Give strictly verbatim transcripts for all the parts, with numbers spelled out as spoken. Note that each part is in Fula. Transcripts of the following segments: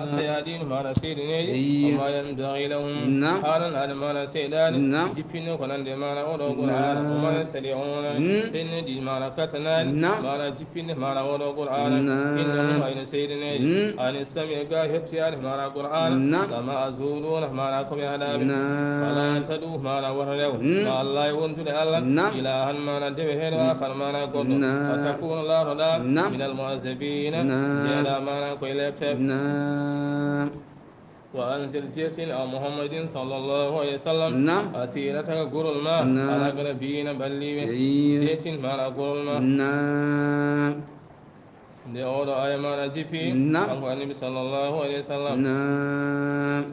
الشياطين maana seyɗineeji, Eyyo. وما ينبغي لهم Naam. haananaade maana seyɗaani, Naam. jippinde ko nande maana oɗo Qur'aana, Naam. وما يستطيعون Mm. seyɗineeji maana kattanaani, Naam. maana jippinde maana oɗo Qur'aana, Naam. إنهم hayno seyɗineeji, Mm. عن السمع ga heɓtiyaade maana Qur'aana, Naam. لمعزولون maana ko ɓe haɗaaɓe. Naam. فلا تدع maana woto rew, Mm. مع الله wondude Allah, Naam. إلها maana dewe heeɗo, Mm. آخر maana goɗɗo, Naam. فتكون laatoɗaa, Naam. من المعذبين Naam. jeeɗa maana koye leɓteɓe. Naam. وأنزل jeertin a Muhammadin صلى الله عليه وسلم Naam. عشيرتك gurol ma Naam. الأقربين ɓalliiɓe. Eyyo. Jeertin maana gurol ma. Naam. Nde oɗo aya maana jippi, Naam. kanko Annabi صلى الله عليه وسلم. Naam.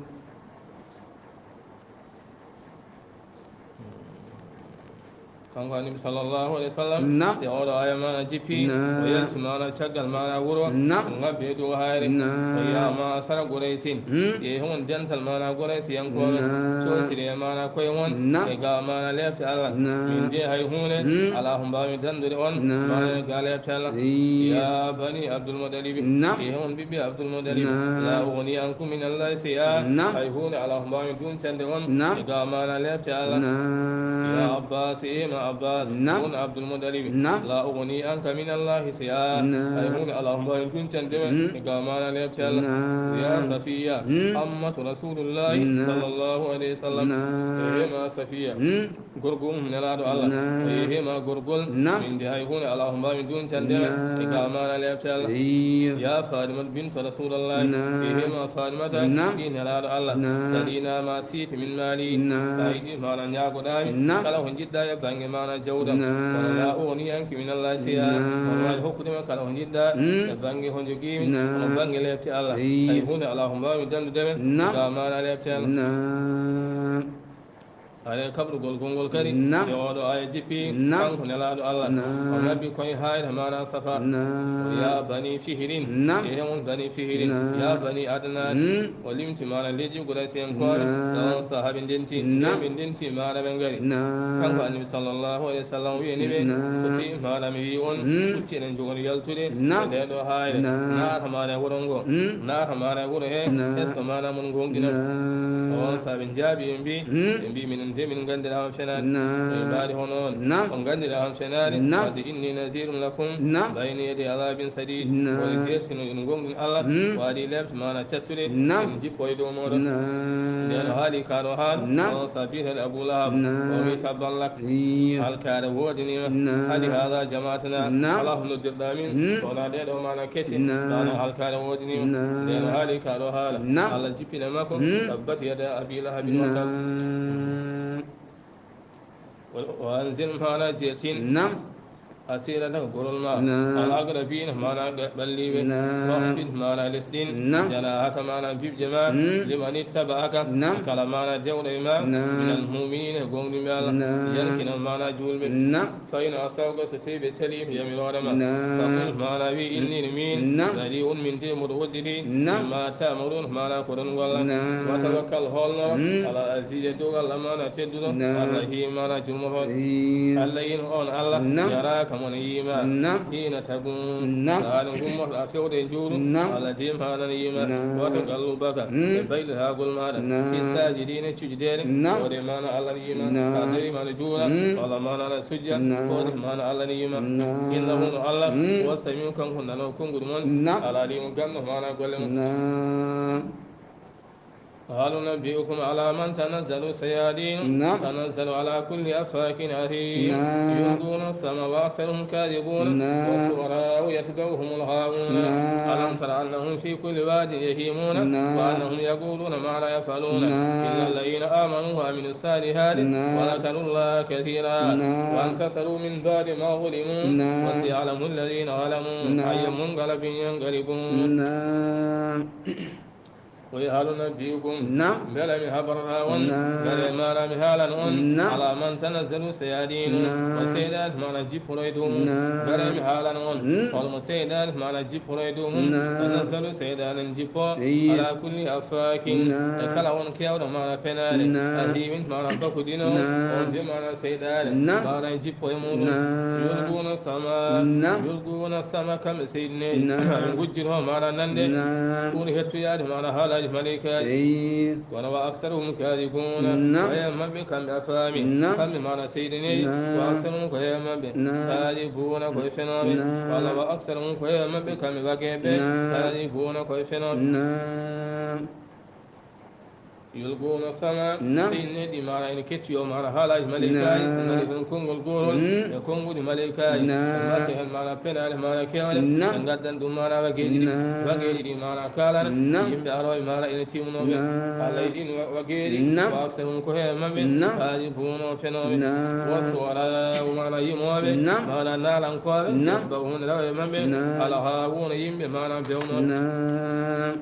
Kanko Annabi صلى الله عليه وسلم, Naam. nde oɗo aya maana jippi, Naam. o yalti maana caggal maana wuro, Naam. o ngabbi e dow hayre. Naam. O wiya, معشر قريش, Mm. e hon dental maana Quraysiyankooɓe, Naam. contiri e maana koye mon, Naam. e ga maana leɓte Allah. Naam. Min de hay huunde, Mm. alaa ko mbaawmi dandude on, Naam. maana e ga leɓte Allah. Eyyo. يا بني عبد المطلب, Naam. e hon ɓiɓɓe Abdul Muttalib, Naam. لا أغني عنكم من الله شيئا, Naam. hay huunde alaa ko mbaawmi duncande on, Naam. e ga maana leɓte Allah. Naam. يا عباس, e ma Abbas, Naam. bun Abdul Muttalib, Naam. لا أغني عنك من الله شيئا, Naam. hay huunde alaa ko mbaawmi duncande on, Mm. e ga maana leɓte Allah. Naam. يا صفية, Mm. عمة رسول الله Naam. صلى الله عليه وسلم, Naam. e ma Safiya. Mm. Gorko um nelaaɗo Allah, Naam. o yehi ma gorgol, Naam. min de hay huunde alaa ko mbaawmi duncande ma, Naam. e ga maana leɓte Allah. Eyyo. يا فاطمة بنت رسول الله, Naam. yehi ma Fatimata, Naam. ɓii nelaaɗo Allah, Naam. سلينا ما شئت من مالي, Naam. so a yiɗi maana ñaagoɗaami, Naam. kala ko njiɗɗa e bannge maana jawdam, Naam. kono لا أغني عنك من الله شيئا, Naam. kono waawi hokkude ma kala ko njiɗɗa Mm. e bannge ko njogiimi, Naam. kono bannge leɓte Allah, Eyyo. hay huunde alaa ko mbaawmi dandude ma, Naam. e ga maana leɓte Allah. Naam. Hare kaɓrugol konngol kadi, Naam. nde oɗo aya jippi, Naam. kanko nelaaɗo Allah, Naam. o ngabbi koye hayre maana safa. Naam. O يا بني فهر, Naam. e hemon bani Fihri, Naam. يا بني عدنان. Mm. O limti maana leƴƴi Quraysiyankooɓe, Naam. ɗon sahaa ɓe ndenti, Naam. ɓe ndenti maana ɓe ngari. Naam. Kanko Annabi صلى الله عليه وسلم wiyani ɓe, Naam. so tawi maana mi wi on, Mm. pucci enen njogori yaltude, Naam. e nde ɗo hayre, Naam. naata maana e wuro ngo, Mm. naata maana e wuro he, Naam. est-ce que maana mon ngonɗinat? Naam. On saabe njaabi ɓe mbi, Mm. ɓe mbi, minen de min nganndiraama fenaade. Naam. Ɓe mbaadi hono on. Naam. On nganndiraama fenaade. Naam. Wadde إني نذير لكم Naam. بين يدي عذاب شديد. Naam. Woni jeertino en ngonɗin Allah. Mm. Waɗi leɓte maana cattude. Naam. En jippo e dow mooɗon. Naam. Nden haali kaɗo haala. Naam. On saabe biyeteeɗo Abu Lahab. Naam. O wi تبا لك. Iyo. Halkaare woodaniima. Naam. هل هذا جمعتنا. Naam. Alaa ko noddirɗaa min. Mm. Wona ɗee ɗoo maana kecce. Naam. Maana halkaare woodaniima. Naam. Nden haali kaɗo haala. Naam. Allah jippina makko. Mm. تبت يدا أبي لهب وتب. Naam. Wa anzir maana jeertin. Naam. Asiirataka gorol ma. Naam. Al aqrabiina maana ɓalliiɓe. Naam. Waxfid maana lesɗin. Naam. Janaahaka maana bibje ma. Mm. Liman ittaba'aka. Naam. Kala maana dewɗo e ma. Naam. Minal mu'miniina e gooŋɗinɓe Allah. Naam. Yalkinal maana juulɓe. Naam. Fa in asawka so tawi ɓe calii mi yamiroore ma. Naam. Faqul maana wi inni no min. Naam. Bari'un min de mboɗo hodditi. Naam. Mimma ta'murun maana ko ɗon golla. Naam. Wa tawakkal holno. Mm. Ala aziz e dow Allah maana tedduɗo. Naam. Allah hii maana jurmoto. Ii. Allah yin on Allah. Naam. Yaraaka mon yiima. Naam. Hiina tagun. Naam. Saare ngummoto a fewde e njuuru. Naam. Allah de maana yiima. Naam. Wa taqallubaka. Mm. E baylitagol maaɗa. Naam. Fi saajidiina cujdeede. Naam. Wode maana Allah yiima. Naam. Sa dawi maana juula. Mm. Wala maana sujja, Naam. Ko woni maana Allah ni yima. Naam. Innahu no Allah, Mm. Huwa Samiu kanko nano konguɗi mon. Naam. Alaa ni mo ganno maana golle mon. Naam. هل ننبئكم على من تنزل الشياطين؟ Naam. تنزل على كل أفاك أثيم. Naam. يلقون السمع وأكثرهم كاذبون. Naam. والشعراء يتبعهم الغاوون. Naam. ألم تر أنهم في كل واد يهيمون. Naam. وأنهم يقولون ما لا يفعلون. Naam. إلا الذين آمنوا وعملوا الصالحات نعم. وذكروا الله كثيرا نعم. وانتصروا من بعد ما ظلموا نعم. وسيعلم الذين ظلموا نعم. أي منقلب ينقلبون نعم. Ko e haaluna biyukum. Naam. Mbele mi habarata on. Naam. Mbele maana mi haalana on. Naam. Ala man tanazzalu sayadinu. Naam. Ko seyɗaani maana jipporoy dow mum. Naam. Mbele mi haalana on. Mm. Holmo seyɗaani maana jipporoy dow mum. Naam. Tanazzalu seyɗaani jippo. Eyi. Ala kulli affakin. Naam. E kala on keewɗo maana penaale. Naam. Ahimin maana bakudino. Naam. On de maana seyɗaani. Naam. Maana jippo e muɗum. Naam. Yulquna sama. Naam. Yulquna sama kamɓe seyɗineeji. Naam. Ɓe gujjito maana nande. Naam. Ɓuri hettoyaade maana haalaaji maleykaaji. Eyi. Kono wa aksaruhum kadibuna. Naam. Ko heen maɓɓe kamɓe a faami. Naam. Kamɓe maana seyɗineeji. Naam. Wa aksaruhum ko heen maɓɓe. Naam. Kadibuna ko e fenooɓe. Naam. Walla wa aksaruhum ko heen maɓɓe kamɓe wageeɓe. Naam. Kadibuna ko e fenooɓe. Naam. Yulquna sama. Naam. Seyɗineeji maana ene kettiyo maana haalaaji maleykaaji. Naam. So nani tan konngol gootol. Mm. E konnguɗi maleykaaji. Naam. Ɓe mbatta heen maana penaale maana keewɗe. Naam. Ɓe ngaddan ɗum maana wageeji ɗi. Naam. Wageeji ɗi maana kaalana. Naam. Yimɓe arooɓe maana ene timmunooɓe. Naam. Alla e ɗin wa-, wageeji. Naam. Wa aksaruhum ko heen maɓɓe. Naam. Kadibuna fenooɓe. Naam. Wa suwara'u maana yimooɓe. Naam. Maana naalankooɓe. Naam. Yatba'uhum rewa e maɓɓe. Naam. Al-ghaawuuna yimɓe maana bewnooɓe. Naam.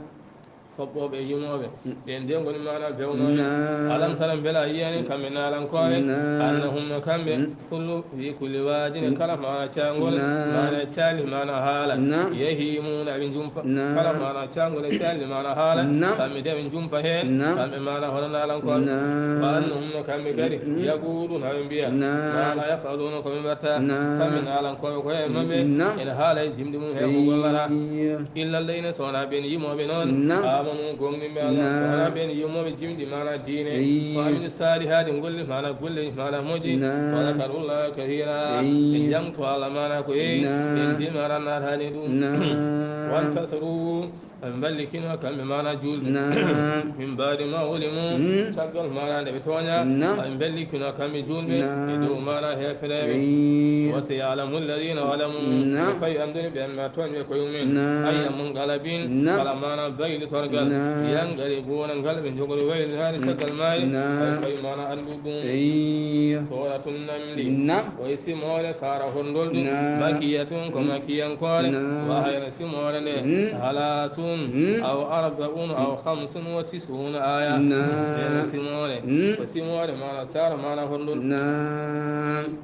Foɓɓooɓe e yimooɓe. Mm. Ɓeen de ngoni maana bewnooɓe. Naam. Alam tara mbela a yiyaani kamɓe naalankooɓe. Naam. Annahum no kamɓe. Mm. Kullu fi kulli waadin. Mm. Kala maana caangol. Naam. Maana caali maana haala. Naam. Yahimuuna aɓe njumpa. Naam. Kala maana caangol e caali maana haala. Naam. Kamɓe de ɓe njumpa heen. Naam. Kamɓe maana hono naalankooɓe. Naam. Wa annahum no kamɓe kadi. Mm. Yaquuluuna aɓe mbiya. Naam. Ma la yaf'aluuna ko ɓe mbatta. Naam. Kamɓe naalankooɓe ko e maɓɓe. Naam. Ene haala e jimɗi mum he ko gollata. Iya. Illa alladhina, so wonaa ɓeen yimooɓe noon. Naam. Amanu, gomɗinɓe Allah, so wonaa ɓeen yimooɓe jimɗi maana diine. Iya. Wa amilu salihaati, golli maana golle maana moƴƴi. Naam. Wa dhakarullaha kathira. Iya. Ɓe jaŋto Allah maana ko heewi. Naam. Ɓe ndima ran naataani ɗum. Naam. Wantasaru, ɓe mballitino kamɓe maana juulɓe. Naam. Min ba'di ma ulimu, mm, caggal maana nde ɓe tooña, naam, ɓe mballitino kamɓe juulɓe, naam, e dow maana heefereeɓe. Iya. Wa sayalamu alladhina zalamu, naam, ɓe fayi anndude ɓeen ma tooñɓe koye mumen. Naam. Ayya munqalabin, naam, kala maana baylitorgal. Naam. Yanqalibuuna ngal ɓe njogori waylitaade, mm, caggal maayde, naam, ay fayi maana anndu ɗum. Iya. Suratu Namli. Naam. Ko e simoore saara horndoldu. Naam. Makiyatun, ko, mm, makiyankoore. Naam. Wa hayra simoore nde. Mm. Halasun, mm, aw arba'un, aw khamsun wa tis'una aya. Naam. Ndeen simoore. Mm. Ko simoore maana saara maana horndoldu. Naam.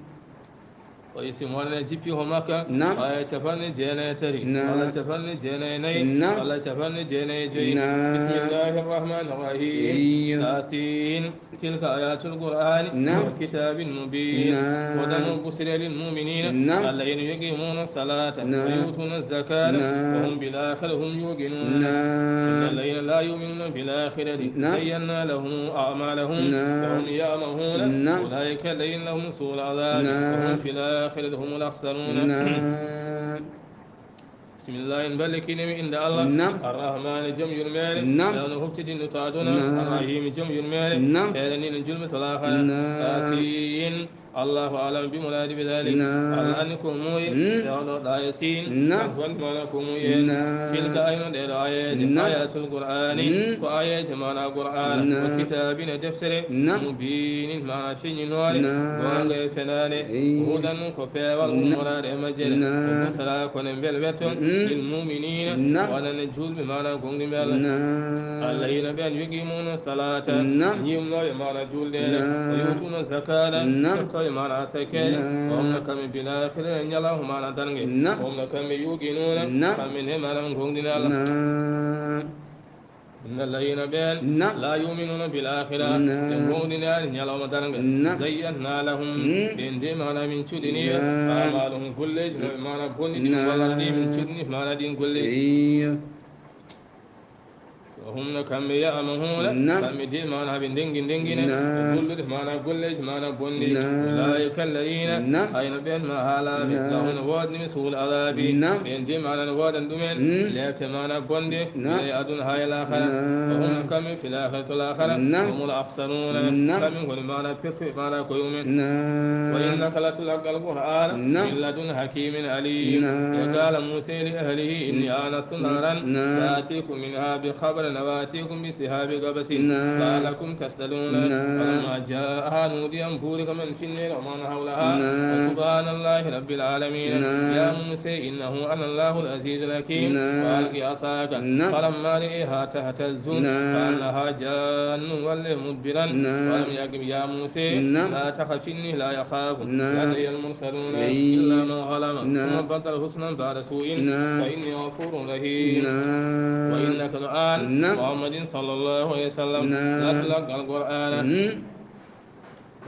Ko e simoore nde jippi ko Makka. Naam. Aya capanɗe jeenayi e tati. Naam. Walla capanɗe jeenayi e nayi. Naam. Walla capanɗe jeenayi e joyi. Naam. Bismillahir rahmanir rahim. Iya. Yasin. Tilka ayatul Qur'ani, naam, wa kitabin mubin. Naam. Hudan wa busra lil mu'minina, naam, alladhina yuqimuna salata, naam, wa yutuna zakata, naam, wa hum bil akhirati hum yuqinun. Naam. Innal ladhina la yu'minuna bil akhirati, naam, zayyana lahum a'malahum, naam, wa hum ya'mahuna, naam, ulaika alladhina lahum su'ul adhabi, naam, wa hum fil akhirati humul akhsarun. Naam. Bismillah, en mballikinii mi innde Allah. Naam. Arrahmaani, jom yurmeere. Naam. Ɓe no huftidinɗo to aduna. Naam. Arrahiimi, jom yurmeere. Naam. Heeraniiɗo julɓe to laakhara. Naam. Yasin. Allahu a'lam bi muraadihi bi dhalik. Naam. Allah anndi ko muuyi. Mm. E oɗo ɗo Yasin. Naam. Ko holli maana ko muuyi en. Naam. Tilka, ayno ɗee ɗo aayeeje. Naam. Ayatul Qur'aani. Mm. Ko aayeeje maana Qur'aana. Naam. Wa kitaabin, e deftere. Naam. Mubiinin, maana feññinoore. Naam. Goonga e fenaande. Eey. Hudan, ko peewal, naam, ummoraade e majjere. Naam. Ko busra, ko ne mbel wetto, mm, lil mu'miniina, naam, wonande juulɓe, maana goonɗinɓe Allah. Naam. Alladhiina, ɓeen, yuqimuuna salaata, naam, ñiimnooɓe, maana juulɗe ɗe. Naam. Wa yu'tuuna zakaata, naam, tottooɓe, maana sakkeede. Naam. Wa hum, kamɓe, bil aakhirati, ñalawma, maana darnge. Naam. Wa hum, kamɓe, yuqinuuna, naam, kamɓe ne, maana goonɗinɓe Allah. Naam. Inna alladhina, ɓeen, naam, la yu'minuna bil akhirah, naam, ɓe goonɗinaani ñalawma darnga. Naam. Zayyana lahum, mm, ɓeen de maana min cuɗinii ɓe, naam, a'malahum, golleeji maɓɓe maana bonɗi ɗi ɓe, naam, gollata ɗi, min cuɗinii maana ɗiin golleeji. Iyo. Wa hum, no kamɓe, ya'mahuna, naam, kamɓe de maana ɓe ndengi ndengine, naam, ɓe gollude maana golleeji maana bonɗi. Naam. Ulaa'ika alladhina, naam, hayno ɓeen ma haalaaɓe, naam, lahum, no woodani ɓe su'ul adhaabi, naam, ɓeen de maana no woodani ɗumen, mm, leepte maana bonɗe, naam, e aduna haa e laakhara. Naam. Wa hum, kamɓe, fil akhirati, to laakhara, naam, humul akhsaruna, naam, kamɓe ngoni maana pertuɓe maana koye mumen. Naam. Wa innaka latulaqqa al-Qur'ana, naam, min ladun hakimin alim. Naam. Wa qala Musa li ahlihi inni, naam, anastu naran, naam, sa'atikum minha bi khabarin وآتيكم بسهام قبس نعم. لعلكم تسألون. نعم. فلما جاءها نودي أن بورك من في النار ومن حولها. نعم. وسبحان الله رب العالمين. نعم. يا موسى إنه أنا الله العزيز الحكيم. نعم. وألق عصاك. نعم. فلما رأيها تهتز نعم. كأنها جان ولى مدبرا. نعم. ولم يقف يا موسى. نعم. لا تخف إني لا يخاف نعم. لدي المرسلون. إي. إلا من ظلم نعم. ثم بدل حسنا بعد سوء نعم. فإني غفور رحيم. نعم. وإنك الآن نعم. محمد صلى الله عليه وسلم نعم. لتلقى القرآن. مم.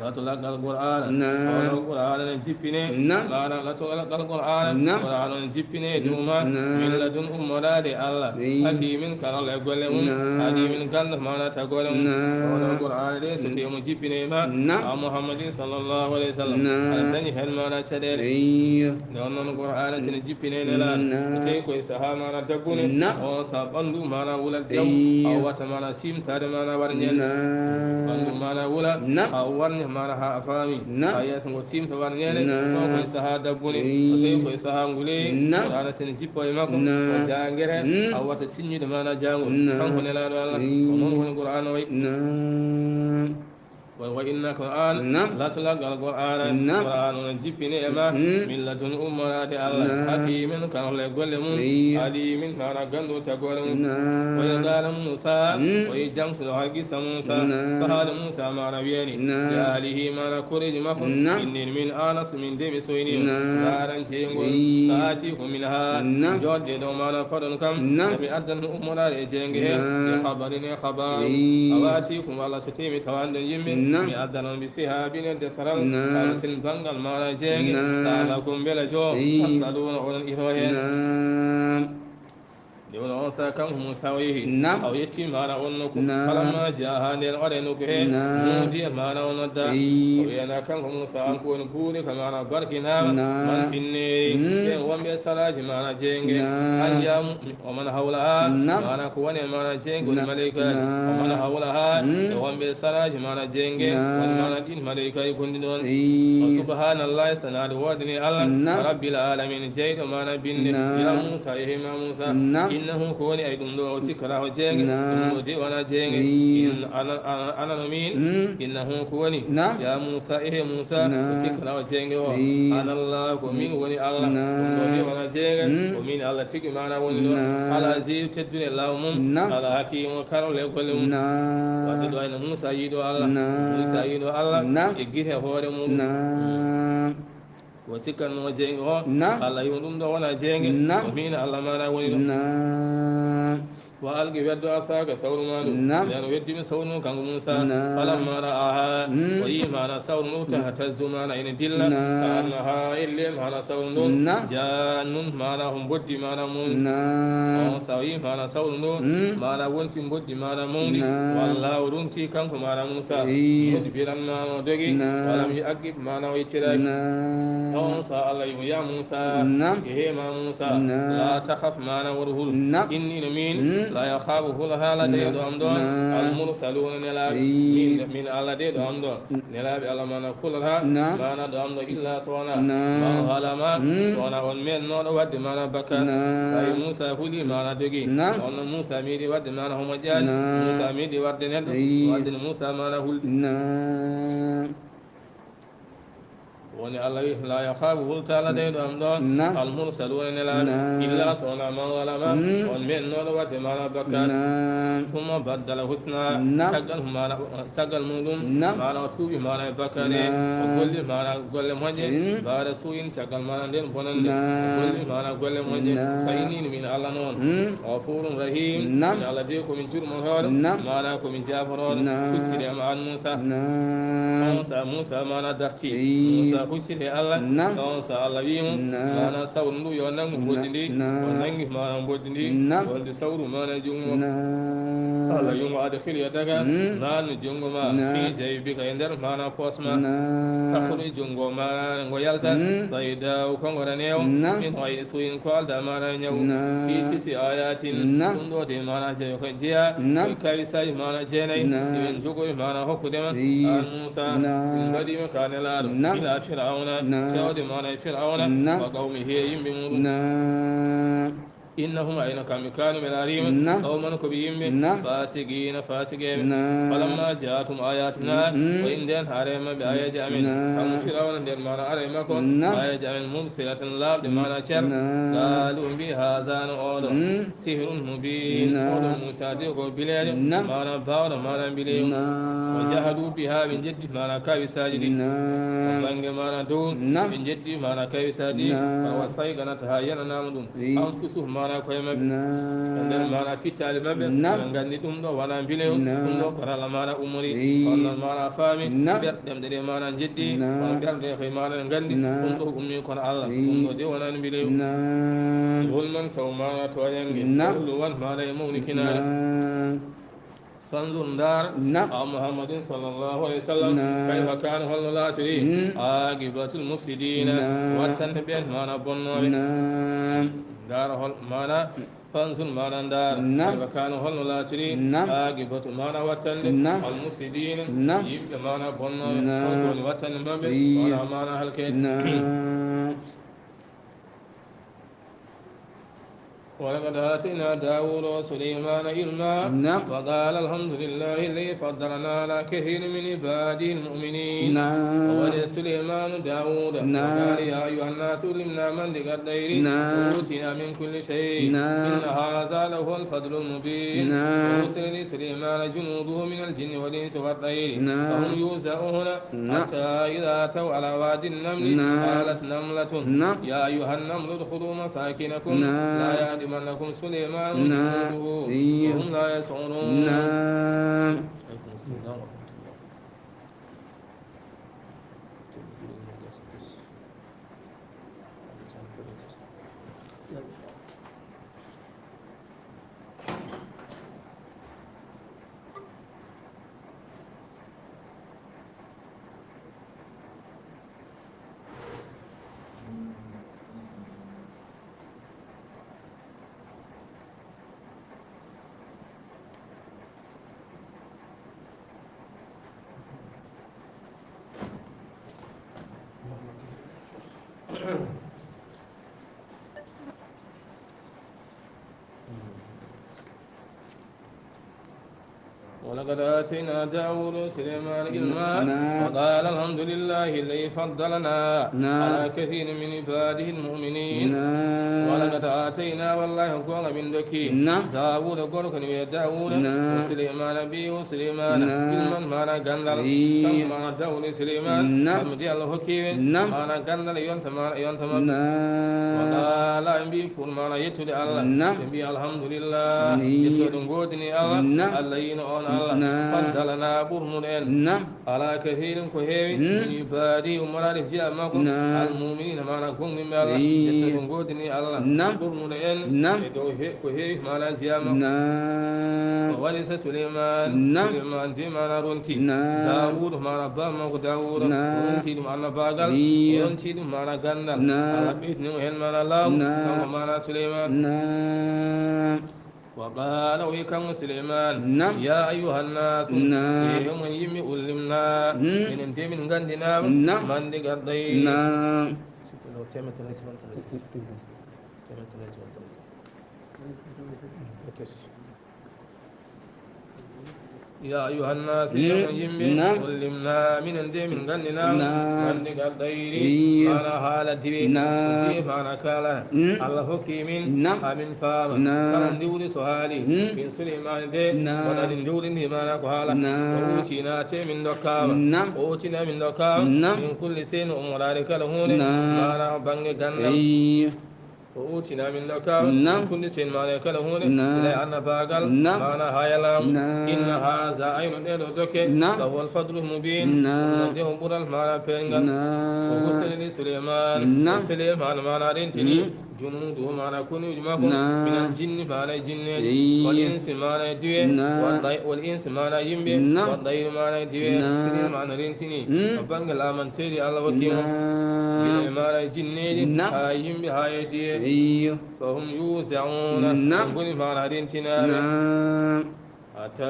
لتلقى القرآن. نعم. Wala Qur'ana ne jippine. نعم. Mana لتلقى القرآن. نعم. Qur'ana ne jippine duma. نعم. من لدن ummoraade Allah. إي. حكيم karol e golle mum. نعم. عليم ganndo mana tagore mum. نعم. Wala Qur'ana de so temo jippine ma. نعم. A Muhammadin sallallahu alaihi wasallam. نعم. Aɗa dañi hen mana caɗeele. إي. Nde on noon Qur'ana sene jippine nelaaɗo. نعم. So tawi koye sahaa mana daggune. نعم. On sa ɓanndu mana wulat jam. إي. A watta mana simtaade mana war ñande. نعم. Ɓanndu mana wula. نعم. A warña mana ha a faami. نعم. A yeeso ngo simta war ñande. نعم. Ko koye sahaa daggune. إي. So tawi koye sahaa ngule. نعم. Qur'ana sene jippo e makko. نعم. O jangere. مم. A watta siññude mana jango. نعم. Kanko nelaaɗo Allah. إي. Ko noon woni Qur'ana wayi. نعم. Wa, wa innaka an نعم. لتلقى القرآن. نعم. Qur'ana on jippine e ma. مم. من لدن ummoraade Allah. نعم. حكيم karol e golle mum. إي. عليم mana ganndo tagore mum. نعم. وإذ قال موسى. مم. O yi jangtuɗo ha qissa Musa. نعم. Sahaade Musa mana wiyani. نعم. لأهله mana koreeji makko. نعم. إني من آنست min de mi soyni. نعم. Ndaran jeyngol. إي. سآتيكم منها. نعم. Joɗde ɗo mana faɗon kam. نعم. Mi addan ummoraade e jeyge he. نعم. بخبر e habar. إي. A waati kum Allah so temi tawande yimɓe. نعم. Mi addan on bi sihabin e desaral. نعم. Aw sin bangal mana jeyge. نعم. لعلكم mbela jo. إي. تصطلون oɗon iro hen. نعم. Nde woni on sa kanko Musa o yehi. نعم. Aw yetti mana on nokku. نعم. فلما جاءها nden o ari nokku he. نعم. Nudiya mana o nodda. إي. O wiyana kanko Musa an ko woni buuri ka mana barkinama. نعم. Man finneyi. مم. Ɓen wonɓe saraji mana jeyge. نعم. An ya mu-, ومن حولها. نعم. Mana ko woni mana jeyge woni نعم. Malaikaji. نعم. ومن حولها. مم. E wonɓe saraji mana jeyge. نعم. Woni mana ɗin malaikaji gonɗi ɗon. إي. وسبحان الله sanaade woodani Allah. نعم. رب العالمين jeyɗo mana binde. نعم. Ya Musa, yehi ma Musa. نعم. إنه ko woni ay ɗum ɗo o cikkata o jeyge. نعم. Ɗum ɗo de wona jeyge. إي. In ana, ana, ana no min. مم. إنه ko woni. نعم. Ya Musa, ehe Musa, نعم. O cikkata o jeyge o. إي. أنا الله ko min woni Allah. نعم. Ɗum ɗo de wona jeyge. مم. Ko min Allah tigi mana woni ɗo. نعم. العزيز teddude law mum. نعم. الحكيم karol e golle mum. نعم. Wadde ɗo ene Musa yiɗo Allah. نعم. Musa yiɗo Allah. نعم. E gite hoore mum. نعم. Ko sikkanno jeyge o. نعم. Allah yo ɗum ɗo wona jeyge. نعم. Ko min Allah mana woni ɗo. نعم. وألق weddo عصاك sawru ma ndu. نعم. Nden o weddi mi sawru ndu kanko Musa. نعم. فلما رآها. مم. O yi mana sawru ndu تهتز mana ene dilla. نعم. كأنها elle mana sawru ndu. نعم. جان mana ko mboddi mana mawndi. نعم. On sa o yi mana sawru ndu. مم. Mana wonti mboddi mana mawndi. نعم. Walla o runti kanko mana Musa. إي. Mudbiran mana o dogi. نعم. ولم يعقب mana o yecciraaki. نعم. On sa Allah yo ya Musa. نعم. Ehe ma Musa. نعم. لا تخف mana woto hulu. نعم. إني no min. مم. لا أخاف hulata لدي ɗo am ɗon. نعم. المرسلون nelaaɓe. إي. Min, min Allah de ɗo am ɗon. Nelaaɓe Allah mana kulata. نعم. Mana ɗo am ɗo إلا so wona. نعم. من ظلم. مم. So wona on mennooɗo wadde mana bakkaat. نعم. Sa yi Musa huli mana dogi. نعم. On no Musa meeɗi wadde mana homo ƴaali. نعم. Musa meeɗi wadde neɗɗo. إي. Wadde no Musa mana hulde. نعم. Woni Allah wi, لا يخاف hulata لدي ɗo am ɗon. نعم. المرسلون nelaaɓe. نعم. إلا so wona من ظلم. مم. On mennooɗo wadde mana bakkaat. نعم. ثم بدل حسنا. نعم. Caggal mana, caggal muɗum. نعم. Mana o tuubi mana e bakkaat e. نعم. O golli mana golle moƴƴe. مم. بعد سوء caggal mana nden bonande. نعم. O golli mana golle moƴƴe. نعم. Fa inni min Allah noon. مم. غفور رحيم. نعم. Min Allah de ko min jurmotooɗo. نعم. Mana ko min jaaforooɗo. نعم. Hucciri am an Musa. نعم. On sa Musa mana darti. إي. Musa hucciri Allah. نعم. On sa Allah wi mo. نعم. Mana sawru ndu yo nangu نعم. Mboddi ndi. نعم. O nangi mana mboddi ndi. نعم. Wonde sawru mana e jungo. نعم. Allah wi mo أدخل يدك. مم. Nannu jungo ma. نعم. في جيبك e nder mana poos ma. نعم. تخرج jungo ma ngo yalta. مم. بيضاء ko ngo ranewo. نعم. من غير سوء ko alda mana ñaw. نعم. في تسع آيات. نعم. Ɗum ɗo de mana jeyo ko jeya. نعم. Ko kawisaji mana jeenay. نعم. Ɗi min jogori mana hokkude ma. إي. An Musa. نعم. Min mbaɗi ma ka nelaaɗo. نعم. إلى فرعون. نعم. Tewde mana e Fir'auna. نعم. وقومه e yimɓe muɗum. نعم. Innahum, ayno kamɓe, kanu ɓe laariima, naam, qawman, ko ɓe yimɓe, naam, fasiqina, fasiqeeɓe. Naam. Falamma ja'athum ayatuna, mhm, ko nden haare maɓɓe aayeeje amen. Naam. Kamɓe Firawna nden maana haare makko, naam, aayeeje amen mubsiratan, laaɓɗe, mhm, maana cer. Naam. Qalu, ɓe mbi, hadha, no oɗo, mhm, sihrun mubin. Naam. Oɗo Muusa de ko bileejo, naam, maana baawɗo, maana bileejo. Naam. Wa jahadu biha, ɓe jeddi maana kawisaaji ɗi. Naam. Bannge maana dow, naam, ɓe jeddi maana kawisaaji ɗi. Naam. Wa stayqanatha, yananaama ɗum. Ii. Anfusuhum, maana koye maɓɓe. Naam. E nder maana pittaali maɓɓe, naam, ɓe nganndi ɗum ɗo wona mbilew, naam, ɗum ɗo ko Alla maana umori. Ii. Kono maana faami, naam, ɓerɗe ɗemɗe ɗe maana jeddi, naam, kono ɓerɗe koye maana ɗe nganndi, naam, ɗum ɗo ummi kono Alla, ii, ɗum ɗo de wona mbilew. Naam. Zulman, saw maana tooñannge, naam, zulman maana e mawnikinaare. Naam. Fanzur, ndaar, naam, a Muhammadin sallallahu alayhi wa sallam, naam, kayfa kana, holno laatiri, mm, aqibatul mufsidina, naam, wattande ɓeen maana bonnooɓe. Naam. Ndaar hol maana, fanzur maana ndaar, naam, kayfa kana, holno laatiri, naam, aqibatu maana wattande, naam, al mufsidina, naam, yimɓe maana bonnooɓe. Naam. Hol woni wattande maɓɓe? Ii. Wona maana halkeede. Naam. ولقد آتينا داود وسليمان علما. نعم. وقال الحمد لله الذي فضلنا على كثير من عباده المؤمنين. نعم. وولد سليمان داود. نعم. وقال يا أيها الناس علمنا منطق الطير. نعم. وأوتينا من كل شيء. نعم. إن هذا لهو الفضل المبين. نعم. وسخر لسليمان جنوده من الجن والإنس والطير. نعم. فهم يوزعون. نعم. حتى إذا أتوا على واد النمل، نعم، قالت نملة، نعم، يا أيها النمل ادخلوا مساكنكم، نعم، لا يحطمنكم سليمان، نعم، وجنوده، إيه، وهم لا يشعرون. نعم. عليكم السلام ورحمة الله. ولقد آتينا داود وسليمان علما، نعم، وقال الحمد لله الذي فضلنا، نعم، على كثير من عباده المؤمنين. نعم. ولقد آتينا، wallahi, goonga min ndokki, نعم، داود, gorko ne wiyee Daawuda, نعم، وسليمان, ɓiy Suleymaana, نعم، علما, maana ganndal. إي. Kanko maana Daawuda e Suleymaan, نعم، kamɓe de Allah hokki ɓe, نعم، maana ganndal e yonta, maana yonta maɓɓe. نعم. وقالا, ɓe mbi, pour maana yettude Allah, نعم، ɓe mbi alhamdulillah, إي، yettooɗe ngoodini Allah, نعم، Allah yiino on Allah, نعم، فضلنا, ɓurnuɗo en, نعم، على كثير, ko heewi, مم، من عباده, ummoraade jiyaaɓe makko, نعم، المؤمنين, maana goonɗinɓe Allah, إي، yettooɗe ngoodini Allah, نعم، ɓurnuɗo en, نعم، e dow he-, ko heewi maana jiyaaɓe makko. نعم. وورث سليمان, نعم، Suleymaan de maana ronti, نعم، Daawuda, maana baaba makko Daawuda, نعم، ronti ɗum annabaagal, إي، ronti ɗum maana ganndal, نعم، Allah ɓeydini mo heen maana laamu, نعم، kanko maana Suleymaan. نعم. وقال, o wi kanko Suleymaan, نعم، يا أيها الناس, نعم، e onon yimɓe, علمنا, مم، minen de min nganndinaama, نعم، منطق الطير. نعم. Teemeɗɗe nayi e teemeɗɗe nayi. Teemeɗɗe nayi e teemeɗɗe nayi. يا أيها الناس, مم، e onon yimɓe, نعم، علمنا, minen de min nganndinaama, نعم، منطق الطير, إي، maana haala diwe, نعم، diwe maana kala, مم، Allah hokki min, نعم، haa min paama, نعم، kala ndiwri so haali, مم، min Suleymaani de, نعم، waɗani ndiwri ndi maana ko haala, نعم، وأوتينا, te min ndokkaama, نعم، وأوتينا, min ndokkaama, نعم، من كل شيء, ummoraade kala huunde, نعم، maana bannge ganndal. إي. وأوتينا, min ndokkaama, نعم، من كل شيء, maana kala huunde, نعم، gila e annabaagal, نعم، maana haa e laamu. نعم. إن هذا, ayno ɗee ɗoo dokke, نعم، لهو الفضل المبين, نعم، ɗum ɗoo de ko ɓural maana peeñngal. نعم. وفصل لسليمان, نعم، Suleymaan maana rentini, مم، جنوده, maana konuuji makko, نعم، من الجن, maana e jinneeji, إي، والإنس, maana e diwe, نعم، والطي-, والإنس, maana yimɓe, نعم، والطير, maana e diwe, نعم، Suleymaan rentini, مم، to bannge laamanteeri Allah hokki mo. نعم. Gila e maana e jinneeji, نعم، haa yimɓe, haa e diwe. إي. فهم يوزعون, نعم، ɓe ngoni maana rentinaaɓe. نعم. حتى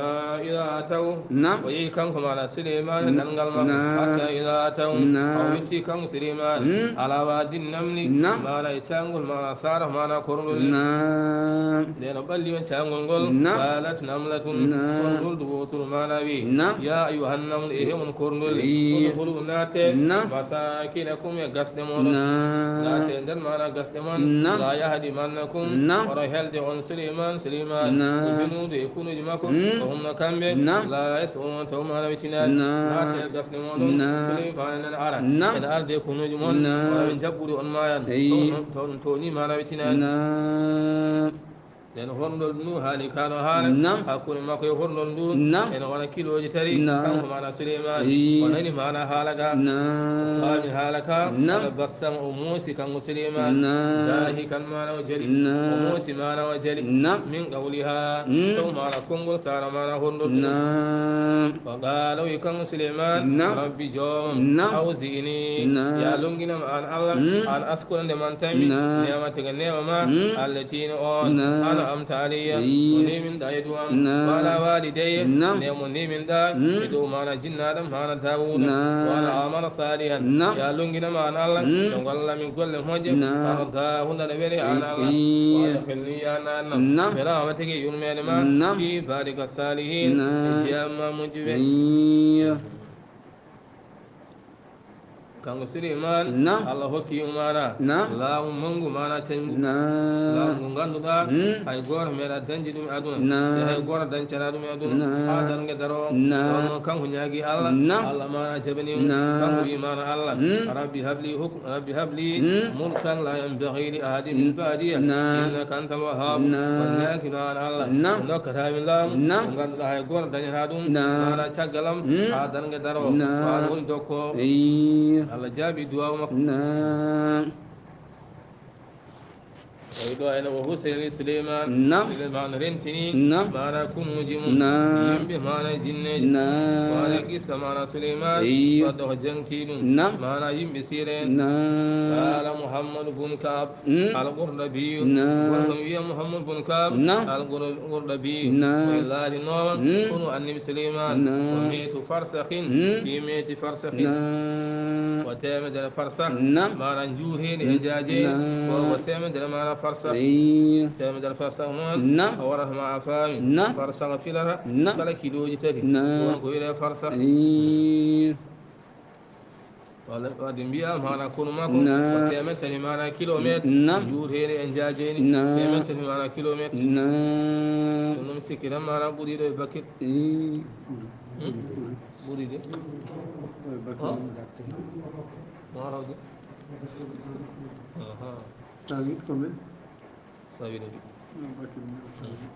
إذا أتوا Naam. O yehi kanko maana Suleymaani e ɗanngal makko. Naam. حتى إذا أتوا Naam. O yotti kanko Suleymaani Mm. على واد النمل Naam. maana e caangol maana saara maana korngol. Naam. Nden o ɓalli on caangol ngol. Naam. قالت نملة Naam. Korngol du wooturu maana wi. Naam. يا أيها النمل e he on korngol. Ii. ادخلوا naate. Naam. مساكنكم e gasɗe mooɗon. Naam. Naate nder maana gasɗe mon. Naam. لا يحطمنكم Naam. Oro helde on Suleymaan Suleymaan Naam. O junuudu e kunuuji makko Mm. O humna kamɓe Naam. لا يشعرون taw maana witinaani Naam. Naate e gasɗe mooɗon Naam. Suleymaan enen ara Naam. Ene arde e kunuuji mon Naam. Oro ɓe jaɓɓude on maayan Eyi. Taw non taw ɗum towni maana witinaani Naam. Nden horndol ndu haali kano haala Naam. Hakkunde makko e horndol ndu Naam. Ene wona kilooji tari Naam. Kanko maana Suleymaan Eyi. O nani maana haala ga Naam. O faami haala ka Naam. Ene bassama o moosi kanko Suleymaan Naam. Daahi kan maana o jali Naam. O moosi maana o jali Naam. Min qawliha Mm. Sow maana konngol saara maana horndol ndu Naam. O qaala wi kanko Suleymaan Naam. Rabbi joomam Naam. Awzi'ni Naam. Ya longinam aan Allah Mm. Aan askura nde man tami Naam. Neema tega neema ma Mm. Allah tiino on Naam. Ana amta alayya Eyi. Mo neminɗa e dow am Naam. Wala walidayya Naam. Nde mo neminɗa Mm. e dow maana jinnaaɗam maana Daawuda Naam. Wala amala salihan Naam. Ya longinam aan Allah Mm. Ɗo gollami golle moƴƴe Naam. Ana daa hunde ne weli aan Allah Eyi. Wala xelni ya naan Naam. Bela wama tigi yurmeede ma Naam. Fi barika salihin Naam. E jiyamma moƴƴuɓe Eyi. Kanko Suleymaan Naam. Allah hokki mo maana Naam. Laamu manngu maana cañngu Naam. Laamu ngu ngannduɗaa Mm. hay gooto meeɗa dañde ɗum e aduna Naam. E hay gooto dañcana ɗum e aduna Naam. Haa darnge daroo Naam. Ɗon noon kanko ñaagi Allah Naam. Allah maana jaɓani mo Naam. Kanko wi maana Allah Mm. Rabbi habli hukm Rabbi habli Mm. mulkan la yanbaghi li ahadin min Mm. ba'diya Naam. Innaka antal wahhab Naam. Ko ñaagi maana Allah Naam. Ko ndokkata mi laamu Naam. Ko ngannduɗaa hay gooto dañata ɗum Naam. Maana caggalam Mm. Haa darnge daroo Naam. Ko aan woni dokkoowo Eyi. Allah jaabi duwaaw makko Naam. Tawi ɗo ene o husayni Suleyman Naam. Suleyman rentini Naam. Maana kunnuuji mum Naam. Yimɓe maana jinneeji Naam. Maana qissa maana Suleyman Eyyo. Wadde ko jangti ɗum Naam. Maana yimɓe siire en Naam. Qala Muhammadu bun Kaab Mm. Al Qurɗabiyu Naam. Won kam wiya Muhammadu bun Kaab Naam. Al Qurɗabiyu Naam. Ko laalinooma Mm. Kono annabi Suleyman Naam. Ko meetu farsahin Mm. Fi meeti farsahin Naam. Ko teemedere farsah Naam. Maana njuuteeni e jaajeeni Naam. Ko ko teemedere maana farsah Eyyo. Teemedere farsah noon Naam. A warata ma a faami Naam. Farsah filata Naam. Kala kilooji tati Naam. Won ko wiyetee farsah Eyyo. Walla wadde mbiya maana konu makko Naam. Ko teemedere tati maana kilometre Naam. Njuuteeni e jaajeeni Naam. Teemedere tati maana kilometre Naam. Ɗum noon mi sikki tan maana ɓuriiɗo e bakkil Eyyo. Hmm? Ɓuri de. Oye, bakkil Huh? Ɗum arode. Aha. Cent huit combien? Cent huit. Non, bakkil cent huit.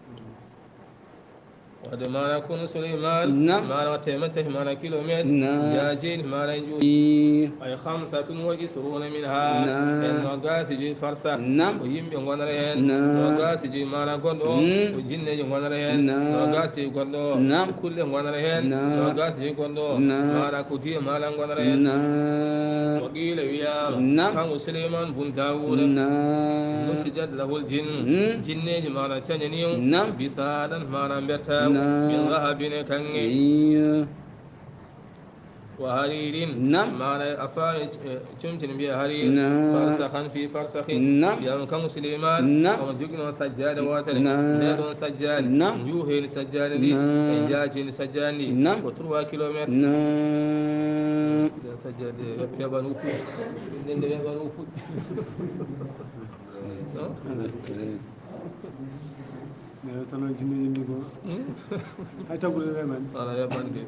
Wadde maana kono Suleyman Naam. Maana o teemedere tati maana kilometre Naam. Jaajeeni maana en ƴuuri Ii. Ay khamsatun wa ishruna minha Naam. En nogaasi joyi farsah Naam. Ko yimɓe ngonata heen Naam. Nogaasi joyi maana gonɗo o Mm. Ko jinneeji ngonata heen Naam. Nogaasi joyi gonɗo o Naam. Ko kulle ngonata heen Naam. Nogaasi joyi gonɗo o Naam. Maana ko diye maana ngonata heen Naam. Wa qiila wiyaama Naam. Kanko Suleyman bun Daawuda Naam. Nusijat lahul jinn Mm. Jinneeji maana cañani o Naam. Bisaaɗan maana mbettaagu Naam. Min zahabin e kaŋŋe Eyyo. Wa hariirin Naam. Maana a faami e comcin mbiya hariir Naam. Farsahan fi farsahin Naam. Mbiya ɗum kanko Suleyman Naam. Omo joginoo sajjaade wootere Naam. Nde ɗoon sajjaade Naam. Njuuheeni sajjaade ndi Naam. E njaajeeni sajjaade ndi Naam. Ko trois kilomètres Naam. Nden sajjaade weɓan wuppude nden nde weɓan wuppude Eyi. Sono jinneeji ndi ko hay taggude weɓan Wala weɓan ke